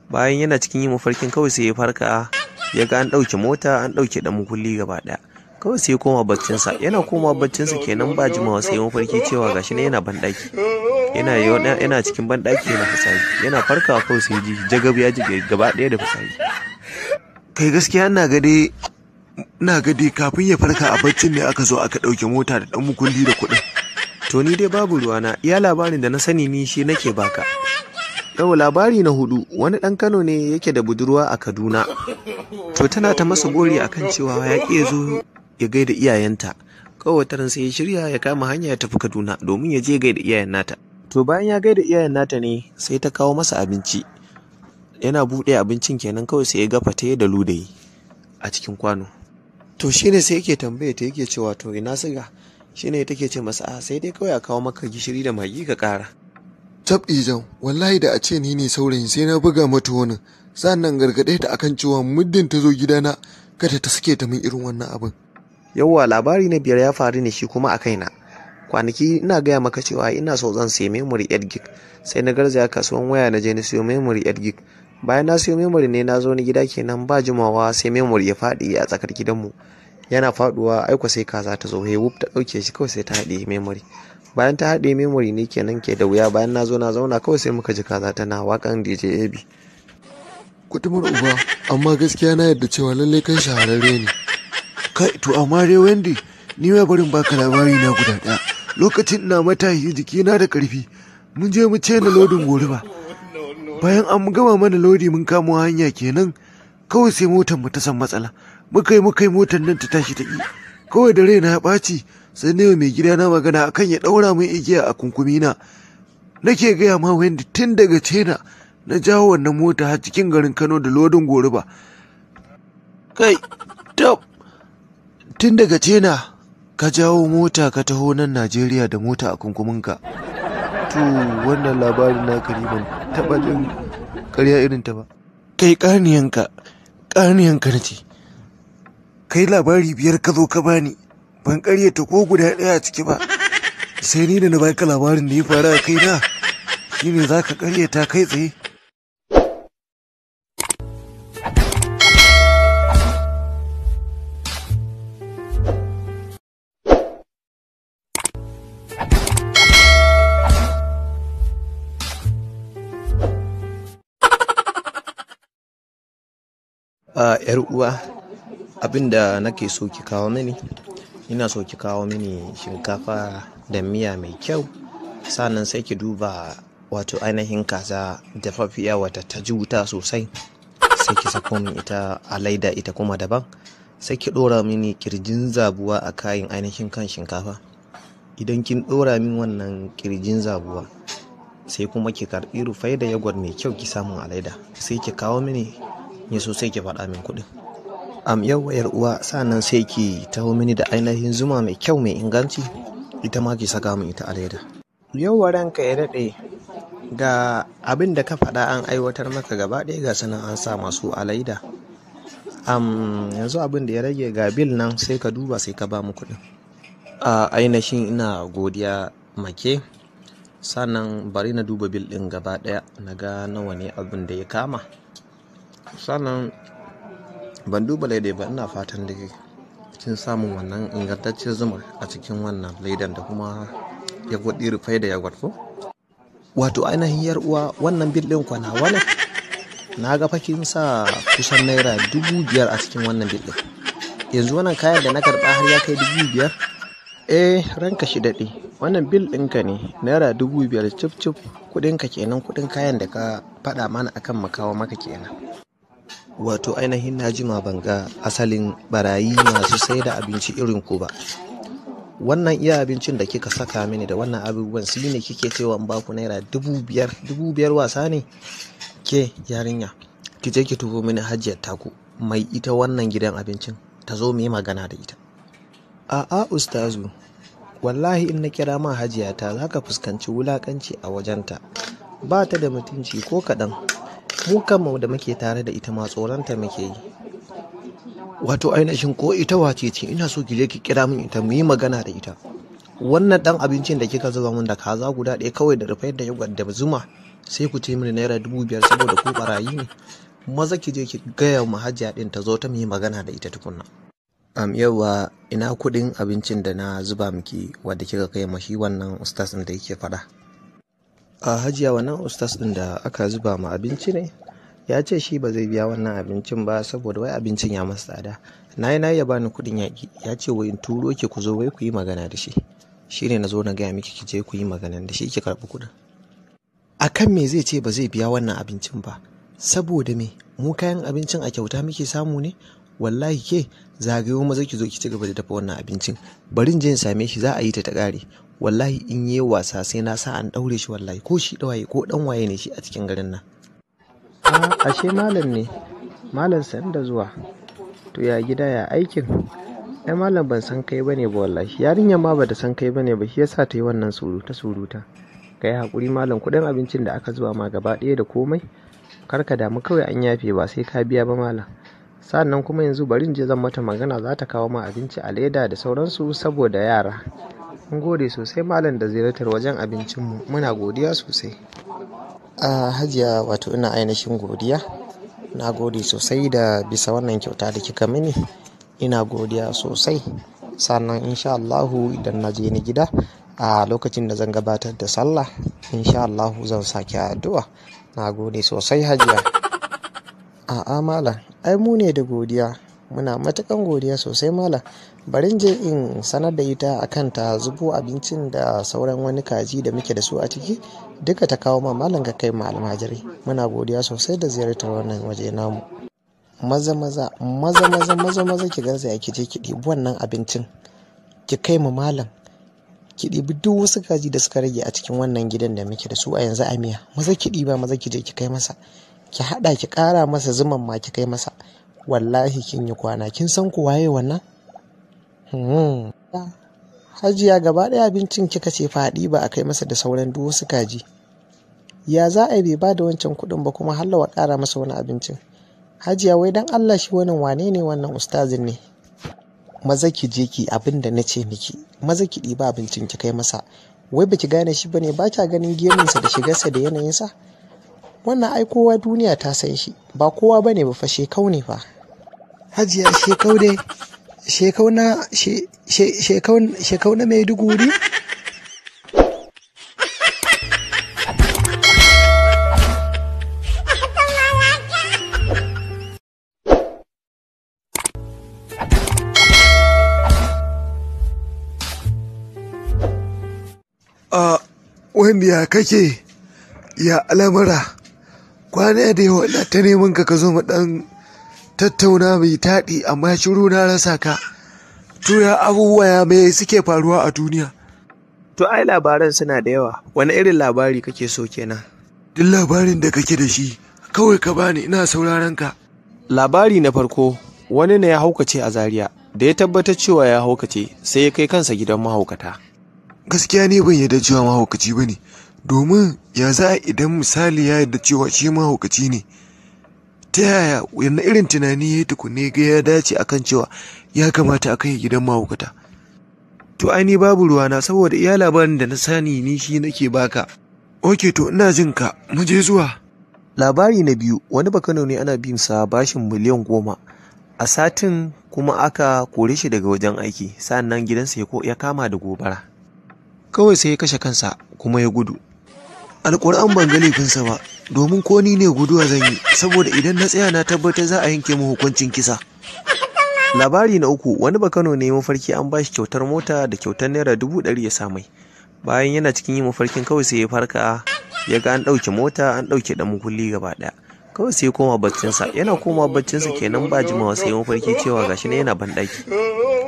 Bayan yana cikin yin mafarkin kawai sai ya farka ya ga an ɗauke mota, an ɗauke ɗan mukulli gaba ɗaya. Kawai sai ya koma baccinsa, yana koma baccinsa kenan ba jimawa sai ya mafarki cewa gashi ne yana banɗaki. Yana cikin banɗaki yana fitsari, yana farkawa kawai sai ya ji jagab ya ji gaba ɗaya da fitsari. Kai, gaskiya ina ga dai kafin ya farka a baccin ne aka zo aka ɗauke mota da ɗan mukulli da kuɗin. To ni dai babu ruwana, iya labarin da na sani ni shi nake baka. Yau labari na hudu, wani ɗan Kano ne yake da budurwa a Kaduna. To tana ta masa gori akan cewa ya ƙi ya zo ya gaida iyayenta. Kawai wataran sai ya shirya ya kama hanya ya tafi Kaduna domin ya je gaida iyayen nata. To bayan ya gaida iyayen nata ne sai ta kawo masa abinci. Yana buɗe abincin kenan kawai sai ya ga fate da ludayi a cikin kwano. To shine sai yake tambaye ta yake cewa to ina siga? Shine take ce masa a sai dai kawai a kawo maka gishiri da magi ka ƙara. Tab ijan, wallahi da a ce ni ne saurayin sai na buga mata wani, sannan gargaɗe ta akan cewa muddin ta zo gidana kada ta sake ta min irin wannan abin. Yawwa labari na biyar ya faru ne shi kuma a kaina. Kwanaki ina gaya maka cewa ina so zan sayi memory 8 gig, sai na garzaya kasuwan waya na je na siyo memory 8 gig. Bayan na siyo memory ne na zo ni gida kenan ba jimawa sai memory ya faɗi a tsakar gidanmu. Yana faɗuwa aiko sai kaza ta zo wuf ta ɗauke shi kawai sai ta haɗiye memory. Bayan ta haɗe memory ne kenan ke da wuya bayan na zo na zauna kawai sai muka ji kaza tana waƙan DJ AB. Kutumar uba, amma gaskiya na yarda cewa lallai kai shahararre ne. Kai, to amma dai Wendy, ni ma barin baka labari na guda ɗaya. Lokacin ina matashi jikina da ƙarfi, mun je mu ce na lodin goruba. Bayan an gama mana lodi mun kamo hanya kenan, kawai sai motar mu ta san matsala. Muka yi motar nan ta tashi ta ƙi. Kawai da raina ya ɓaci, sai na mai gida na magana akan ya ɗaura min igiya a kunkumi na. Nake gaya ma Wendy tun daga China na jawo wannan mota har cikin garin Kano da lodin goruba. Kai, tab! Tun daga China ka jawo mota ka taho nan Najeriya da mota a kunkuminka. To wannan labarin naka ne ban taɓa jin ƙarya irin ta ba. Kai ƙaniyanka, ƙaniyanka na ce. Kai labari biyar ka zo ka bani, ban ƙaryata ko guda ɗaya a ciki ba. Sai ni da na baka labarin da ya faru a kaina, shine za ka ƙaryata kai tsaye. Yar uwa, abin da nake so ki kawo mini, ina so ki kawo mini shinkafa da miya mai kyau. Sannan sai ki duba wato ainihin kaza dafaffiya wata ta ji wuta sosai, sai ki sako min ita a laida ita kuma daban. Sai ki ɗora mini kirjin zabuwa a kayan ainihin kan shinkafa. Idan kin ɗora min wannan kirjin zabuwa, sai kuma ki karɓi rufai da yogurt mai kyau ki samu a laida, sai ki kawo mini. Ya so sai ki faɗa min kuɗin. Yau yar uwa, sannan sai ki taho mini da ainihin zuma mai kyau mai inganci, ita ma ki saka min ita a leda. Yau ranka ya daɗe, ga abin da ka faɗa an aiwatar maka gaba ɗaya ga sanan an sa masu a leda. Yanzu abin da ya rage ga bil nan sai ka duba sai ka ba mu kuɗin. A ainihin ina godiya make, sannan bari na duba bil ɗin gaba ɗaya na ga nawa ne abin da ya kama. Sannan ban duba laidai ba, ina fatan da kin samun wannan ingantaccen zuma a cikin wannan laidan da kuma yagwat rufai da yagwat ko. Wato ainihin yar uwa, wannan bil ɗin kwana wani na ga fakin sa kusan naira 5,000 a cikin wannan bil ɗin. Yanzu wannan kayan da na karɓa har ya kai 5,000. Eh, ranka shi daɗe, wannan bil ɗinka ne naira 5,000 cif cif, kuɗinka kenan, kuɗin kayan da ka faɗa mana akan makawa maka kenan. Wato ainihin na jima ban ga asalin barayi masu sai da abinci irin ku ba. Wannan iya abincin da kika saka mini da wannan abubuwan su ne kike cewa in baku naira 5,000. 5,000 wasa ne? Ke yarinya, ki je ki turo mini hajiyar taku mai ita wannan gidan abincin ta zo mu yi magana da ita. A'a ustazu, wallahi in na kira ma hajiyata za ka fuskanci wulakanci a wajenta. Ba ta da mutunci ko kaɗan. Mu kanmu da muke tare da ita ma tsoronta muke yi. Wato ainihin ko ita wace ce, ina so ki je ki kira min ita mu yi magana da ita. Wannan ɗan abincin da kika zuba min da kaza guda ɗaya kawai da rufai da yogurt da zuma, sai ku ce mini naira 5,000 saboda ku barayi ne. Maza ki je ki gaya ma hajiya ɗin ta zo ta mu yi magana da ita tukunna. Yauwa ina kuɗin abincin da na zuba miki wadda kika kai ma shi wannan ustaz ɗin da yake faɗa. A hajiya, wannan ustaz ɗin da aka zuba ma abinci ne ya ce shi ba zai biya wannan abincin ba saboda wai abincin ya masa tsada. Na yi na ya bani kuɗin yaƙi, ya ce wai in turo ki ku zo wai ku yi magana da shi. Shi ne na zo na gaya miki ki je ku yi magana da shi ki karɓi kuɗin. Akan me zai ce ba zai biya wannan abincin ba? Saboda me, mu kayan abincin a kyauta muke samu ne? Wallahi ke zagayo maza ki zo ki ci gaba da dafa wannan abincin. Bari in je in same shi, za a yi ta ta ƙare. Wallahi in yi wasa sai na sa an ɗaure shi, wallahi ko shi ɗawaye ko ɗan waye ne shi a cikin garin nan. Ashe malam ne, malam san da zuwa. To ya gida, ya aikin? Ai malam ban san kai bane ba wallahi. Yarinyar ma bata san kai bane ba, shi yasa ta yi wannan suruta suruta. Ka yi haƙuri malam, kuɗin abincin da aka zuba ma gaba ɗaya da komai, kar ka damu, kawai an yafe, ba sai ka biya ba malam. Sannan kuma yanzu bari in je zan mata magana, za ta kawo ma abinci a leda da sauransu saboda yara. Mun gode sosai malam da ziyartar wajen abincinmu, muna godiya sosai. A hajiya, wato ina ainihin godiya. Na gode sosai da bisa wannan kyauta da kika mini. Ina godiya sosai. Sannan insha Allahu idan na je ni gida a lokacin da zan gabatar da sallah, insha Allahu zan sake addu'a. Na gode sosai hajiya. A'a malam, ai mu ne da godiya. Muna matukan godiya sosai malam. Bari in je in sanar da ita akan ta zubo abincin da sauran wani kaji da muke da su a ciki, duka ta kawo ma malam ka kai ma almajirai. Muna godiya sosai da ziyartar wannan waje namu. Maza maza maza maza maza maza ki garzaya ki je ki ɗibi wannan abincin, ki kai ma malam. Ki ɗibi duk wasu kaji da suka rage a cikin wannan gidan da muke da su a yanzu a miya. Maza ki ɗiba, maza ki je ki kai masa. Ki haɗa ki ƙara masa zuman ma ki kai masa. Wallahi kin yi kwana, kin san ku waye wannan? Hajiya, gaba ɗaya abincin kika ce faɗi ba a kai masa da sauran duk wasu kaji. Ya za a yi bai ba da wancan kuɗin ba kuma hallawa ƙara masa wani abincin? Hajiya, wai dan Allah shi wannan wane ne, wannan ustazin ne? Maza ki je ki abin da na ce miki, maza ki ɗiba abincin ki kai masa. Wai baki gane shi bane, ba kya ganin gemunsa da shigarsa da yanayinsa? Wannan ai kowa duniya ta san shi, ba kowa bane ba fa, shekau ne fa. Hajiya, shekau dai, shekau na shekau, shekau na Maiduguri? A wanda ya kake, ya al'amura? Kwana da yawa ina ta neman ka, ka zo mu dan tattauna mai taɗi, amma shiru na rasa ka. To ya abubuwa, ya mai suke faruwa a duniya? To ai labaran suna da yawa. Wani irin labari kake so kenan? Duk labarin da kake da shi kawai ka bani, ina sauraron ka. Labari na farko, wani ne ya haukace a Zaria. Da ya tabbatar cewa ya haukace, sai ya kai kansa gidan mahaukata. Gaskiya ne ban yarda cewa mahaukaci bane, domin ya za a idan misali ya yarda cewa shi mahaukaci ne, ta yaya, wani irin tunani ya yi tukunne ga ya dace akan cewa ya kamata a kai gidan mahaukata? To ai ni babu ruwana, saboda iya labarin da na sani ni shi nake baka. Ok, to ina jin ka, mu je zuwa. Labari na biyu, wani Bakano ne ana bin sa bashin miliyan 10. A satin kuma aka kore shi daga wajen aiki, sannan gidansa ya kama da gobara. Kawai sai ya kashe kansa kuma ya gudu. Alƙur'an ban ga laifinsa ba, domin ko ni ne guduwa zan yi, saboda idan na tsaya na tabbatar za a yanke mu hukuncin kisa. Labari na uku, wani Bakano ne mafarki an bashi kyautar mota da kyautar ₦100,000 ya sa mai. Bayan yana cikin yin mafarkin kawai sai ya farka ya ga an ɗauke mota, an ɗauke ɗan mukulli gaba ɗaya. Kawai sai ya koma baccinsa, yana koma baccinsa kenan ba jimawa sai mafarki cewa gashi ne yana banɗaki.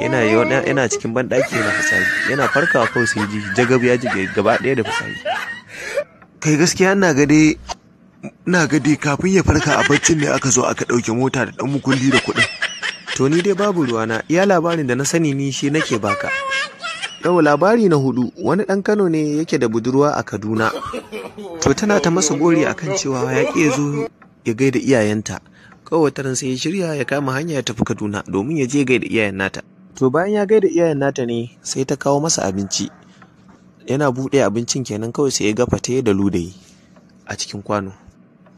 Yana cikin banɗaki yana fitsari, yana farkawa kawai sai ji jagab ya ji gaba ɗaya da fitsari. Kai, gaskiya ina ga dai kafin ya farka a baccin ne aka zo aka ɗauke mota da ɗan mukulli da kuɗin. To ni dai babu ruwana, iya labarin da na sani ni shi nake baka. Yau labari na hudu, wani ɗan Kano ne yake da budurwa a Kaduna. To tana ta masa gori akan cewa ya ƙi ya zo ya gaida iyayenta. Kawai wataran sai ya shirya ya kama hanya ya tafi Kaduna domin ya je gaida iyayen nata. To bayan ya gaida iyayen nata ne sai ta kawo masa abinci. Yana buɗe abincin kenan kawai sai ya ga fate da ludayi a cikin kwano.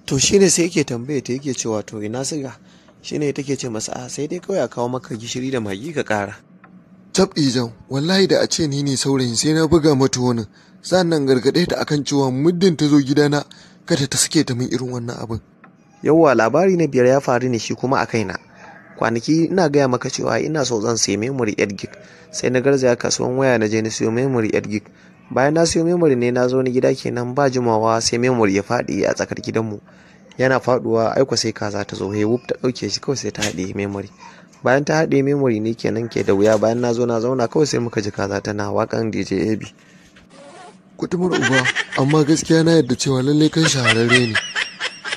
To shine sai yake tambaye ta, yake cewa to ina siga? Shine take ce masa a sai dai kawai a kawo maka gishiri da magi ka ƙara. Tab ijan, wallahi da a ce ni ne saurayin sai na buga mata wani, sannan gargaɗe ta akan cewa muddin ta zo gidana kada ta sake ta min irin wannan abin. Yawwa, labari na biyar ya faru ne shi kuma a kaina. Kwanaki ina gaya maka cewa ina so zan sayi memory 8 gig, sai na garzaya kasuwan waya na je na siyo memory 8 gig. Bayan na siyo memory ne na zo ni gida kenan, ba jimawa sai memory ya faɗi a tsakar gidanmu. Yana faɗuwa aiko sai kaza ta zo, hey wuf, ta ɗauke shi kawai sai ta haɗe memory. Bayan ta haɗe memory ne kenan ke da wuya, bayan na zo na zauna kawai sai muka ji kaza tana waƙan DJ AB. Kutumar uba, amma gaskiya na yadda cewa lallai kan shahararre ne.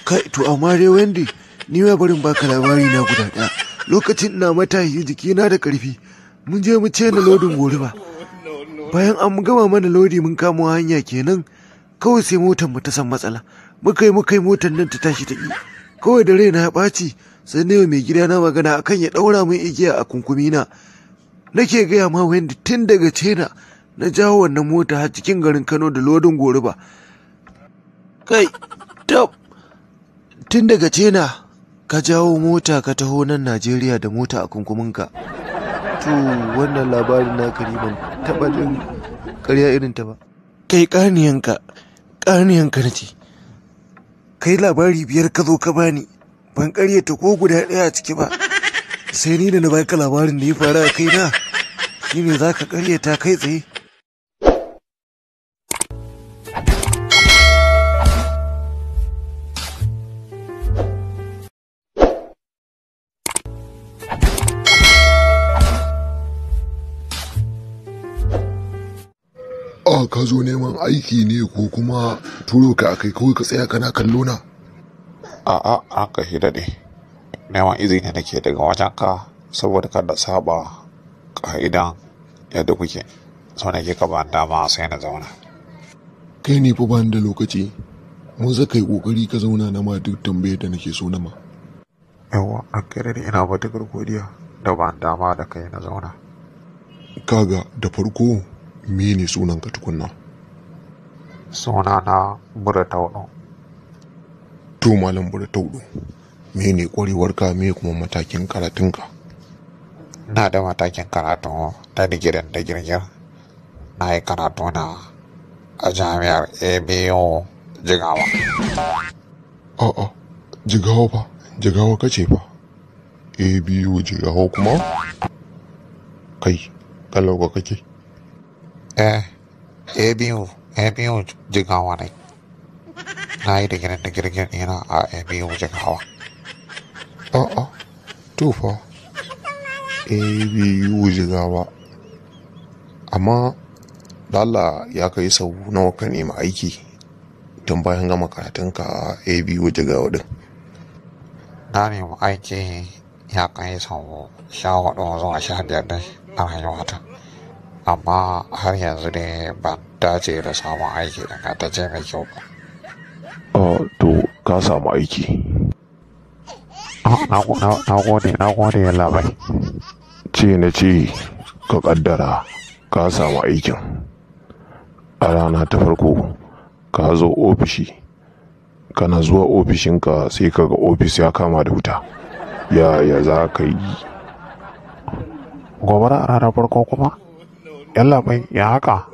Kai, to amma dai Wendy, ni ma barin baka labari na guda ɗaya. Lokacin ina matashi jikina da ƙarfi, mun je mu ce na lodin goruba. Bayan an gama mana lodi mun kamo hanya kenan, kawai sai motar mu ta san matsala. Muka yi motar nan ta tashi ta ƙi. Kawai da raina ya ɓaci, sai na yi mai gida na magana akan ya ɗaura min igiya a kunkumina. Nake gaya ma Wendy, tun daga China na jawo wannan mota har cikin garin Kano da lodin goruba. Kai, tab, tun daga China ka jawo mota ka taho nan Najeriya da mota a kunkuminka. To wannan labarin naka ni ban taɓa jin ƙarya irin ta ba. Kai ƙaniyanka, ƙaniyanka na ce. Kai labari 5 ka zo ka bani, ban ƙaryata ko guda ɗaya a ciki ba. Sai ni da na baka labarin da ya faru a kaina, shine za ka ƙaryata kai tsaye. A ka zo neman aiki ne ko kuma turo ka akai kawai ka tsaya kana kallo na? A'a, ranka shi daɗe. Neman izini nake daga wajenka saboda kada saba ƙa'idan yadda kuke. So nake ka ba dama sai na zauna. Kai ne fa bani da lokaci. Mun za ka yi kokari ka zauna na ma duk tambayar da nake so na ma. Yawwa, ranka daɗe, ina matuƙar godiya da ba dama da kai na zauna. Kaga da farko mene sunanka tukunna? Sunana Bura Tauɗo. To Malam Bura Tauɗo, mene ƙwarewarka, me kuma matakin karatunka? Ina da matakin karatu ta digirin da girgir. Na yi karatu na a jami'ar ABU Jigawa. A'a, Jigawa fa, Jigawa kace fa. ABU Jigawa kuma? Kai, kalau ka kake? Eh, ABU Jigawa ne. Na yi digirin da girgir ɗina a ABU Jigawa. A'a, to fa, ABU Jigawa. Amma, da Allah ya kai sau nawa ka nemi aiki tun bayan gama karatunka a ABU Jigawa din? Na nemi aiki ya kai sau 14 zuwa 15 dai a rayuwata. Amma har yanzu dai ban dace da samun aiki ingantacce mai kyau ba. To ka samu aiki. Na gode, na gode yallaɓai. Ce na ce ka kaddara ka samu aikin. A rana ta farko ka zo ofishi, kana zuwa ofishinka sai ka ga ofis ya kama da wuta. Yaya za ka yi? Gobara a ranar farko kuma? Yallaɓai, ya haka?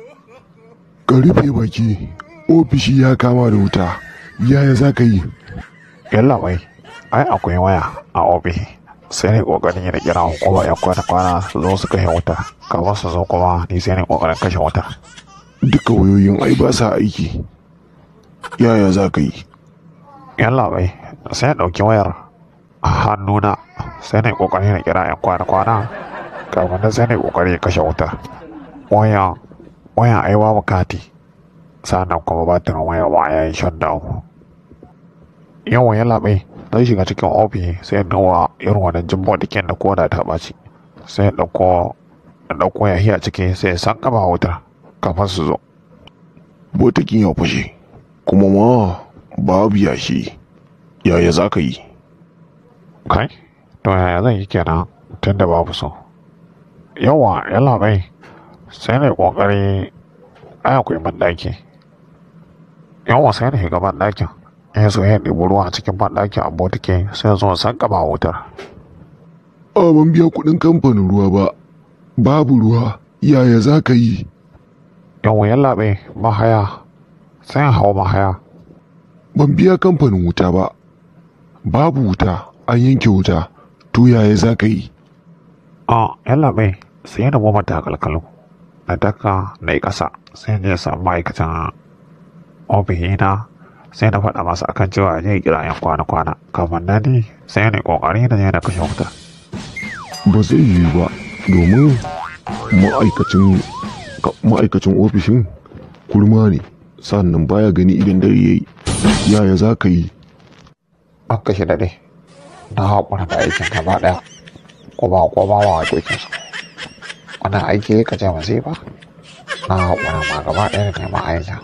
Ka rufe baki, ofishi ya kama da wuta. Yaya za ka yi? Yallaɓai, ai akwai waya a ofishi. Sai ne ƙoƙarin na kira hukuma 'yan kwana-kwana su zo su kashe wuta. Kafin su zo kuma ni sai ne ƙoƙarin kashe wuta. Duka wayoyin ai ba sa aiki. Yaya za ka yi? Yallaɓai, sai na ɗauki wayar a hannuna sai na ƙoƙari na kira 'yan kwana-kwana kafin nan sai na ƙoƙari kashe wuta. Wayan ai babu kati, sannan kuma batirin wayar ma ya yi shutdown. Yawwa yallaɓai, zan shiga cikin ofis sai in duba irin wannan jumbo ticket da koda ta ɓaci. Sai in ɗauko yashi a ciki sai in sankama wutar kafin su zo. Botikin ya fashe, kuma ma babu yashi. Yaya za ka yi? Kai, to yaya zan yi kenan tunda babu so. Yawwa yallaɓai, sai na yi ƙoƙari ai akwai banɗaki. Yawwa sai na shiga banɗakin. In so ya ɗebi ruwa a cikin banɗakin a botiki sai ya zo in sankama wutar. A ban biya kuɗin kamfanin ruwa ba. Babu ruwa, yaya za ka yi? Yawwa yallaɓai, mahaya, sai in hau mahaya. Ban biya kamfanin wuta ba. Babu wuta, an yanke wuta. To yaya za ka yi? A yallaɓai, sai na goma takalkalu. Na daka na yi ƙasa, sai na samu ma'aikatan ofishina, sai na faɗa masa akan cewa ya kira 'yan kwana-kwana. Kamar na ni sai na ƙoƙari na je na kashe wuta. Ba zai yiwu ba, domin ma'aikacin ofishin kurma ne, sannan baya gani idan dare yayi. Yaya za ka yi? An kashe daɗe, na haƙura da aikin gaba ɗaya, kuma koma wa haƙoƙinsu. Wannan aiki ka ce ba zai ba, na haƙura ma gaba ɗaya da neman aikin.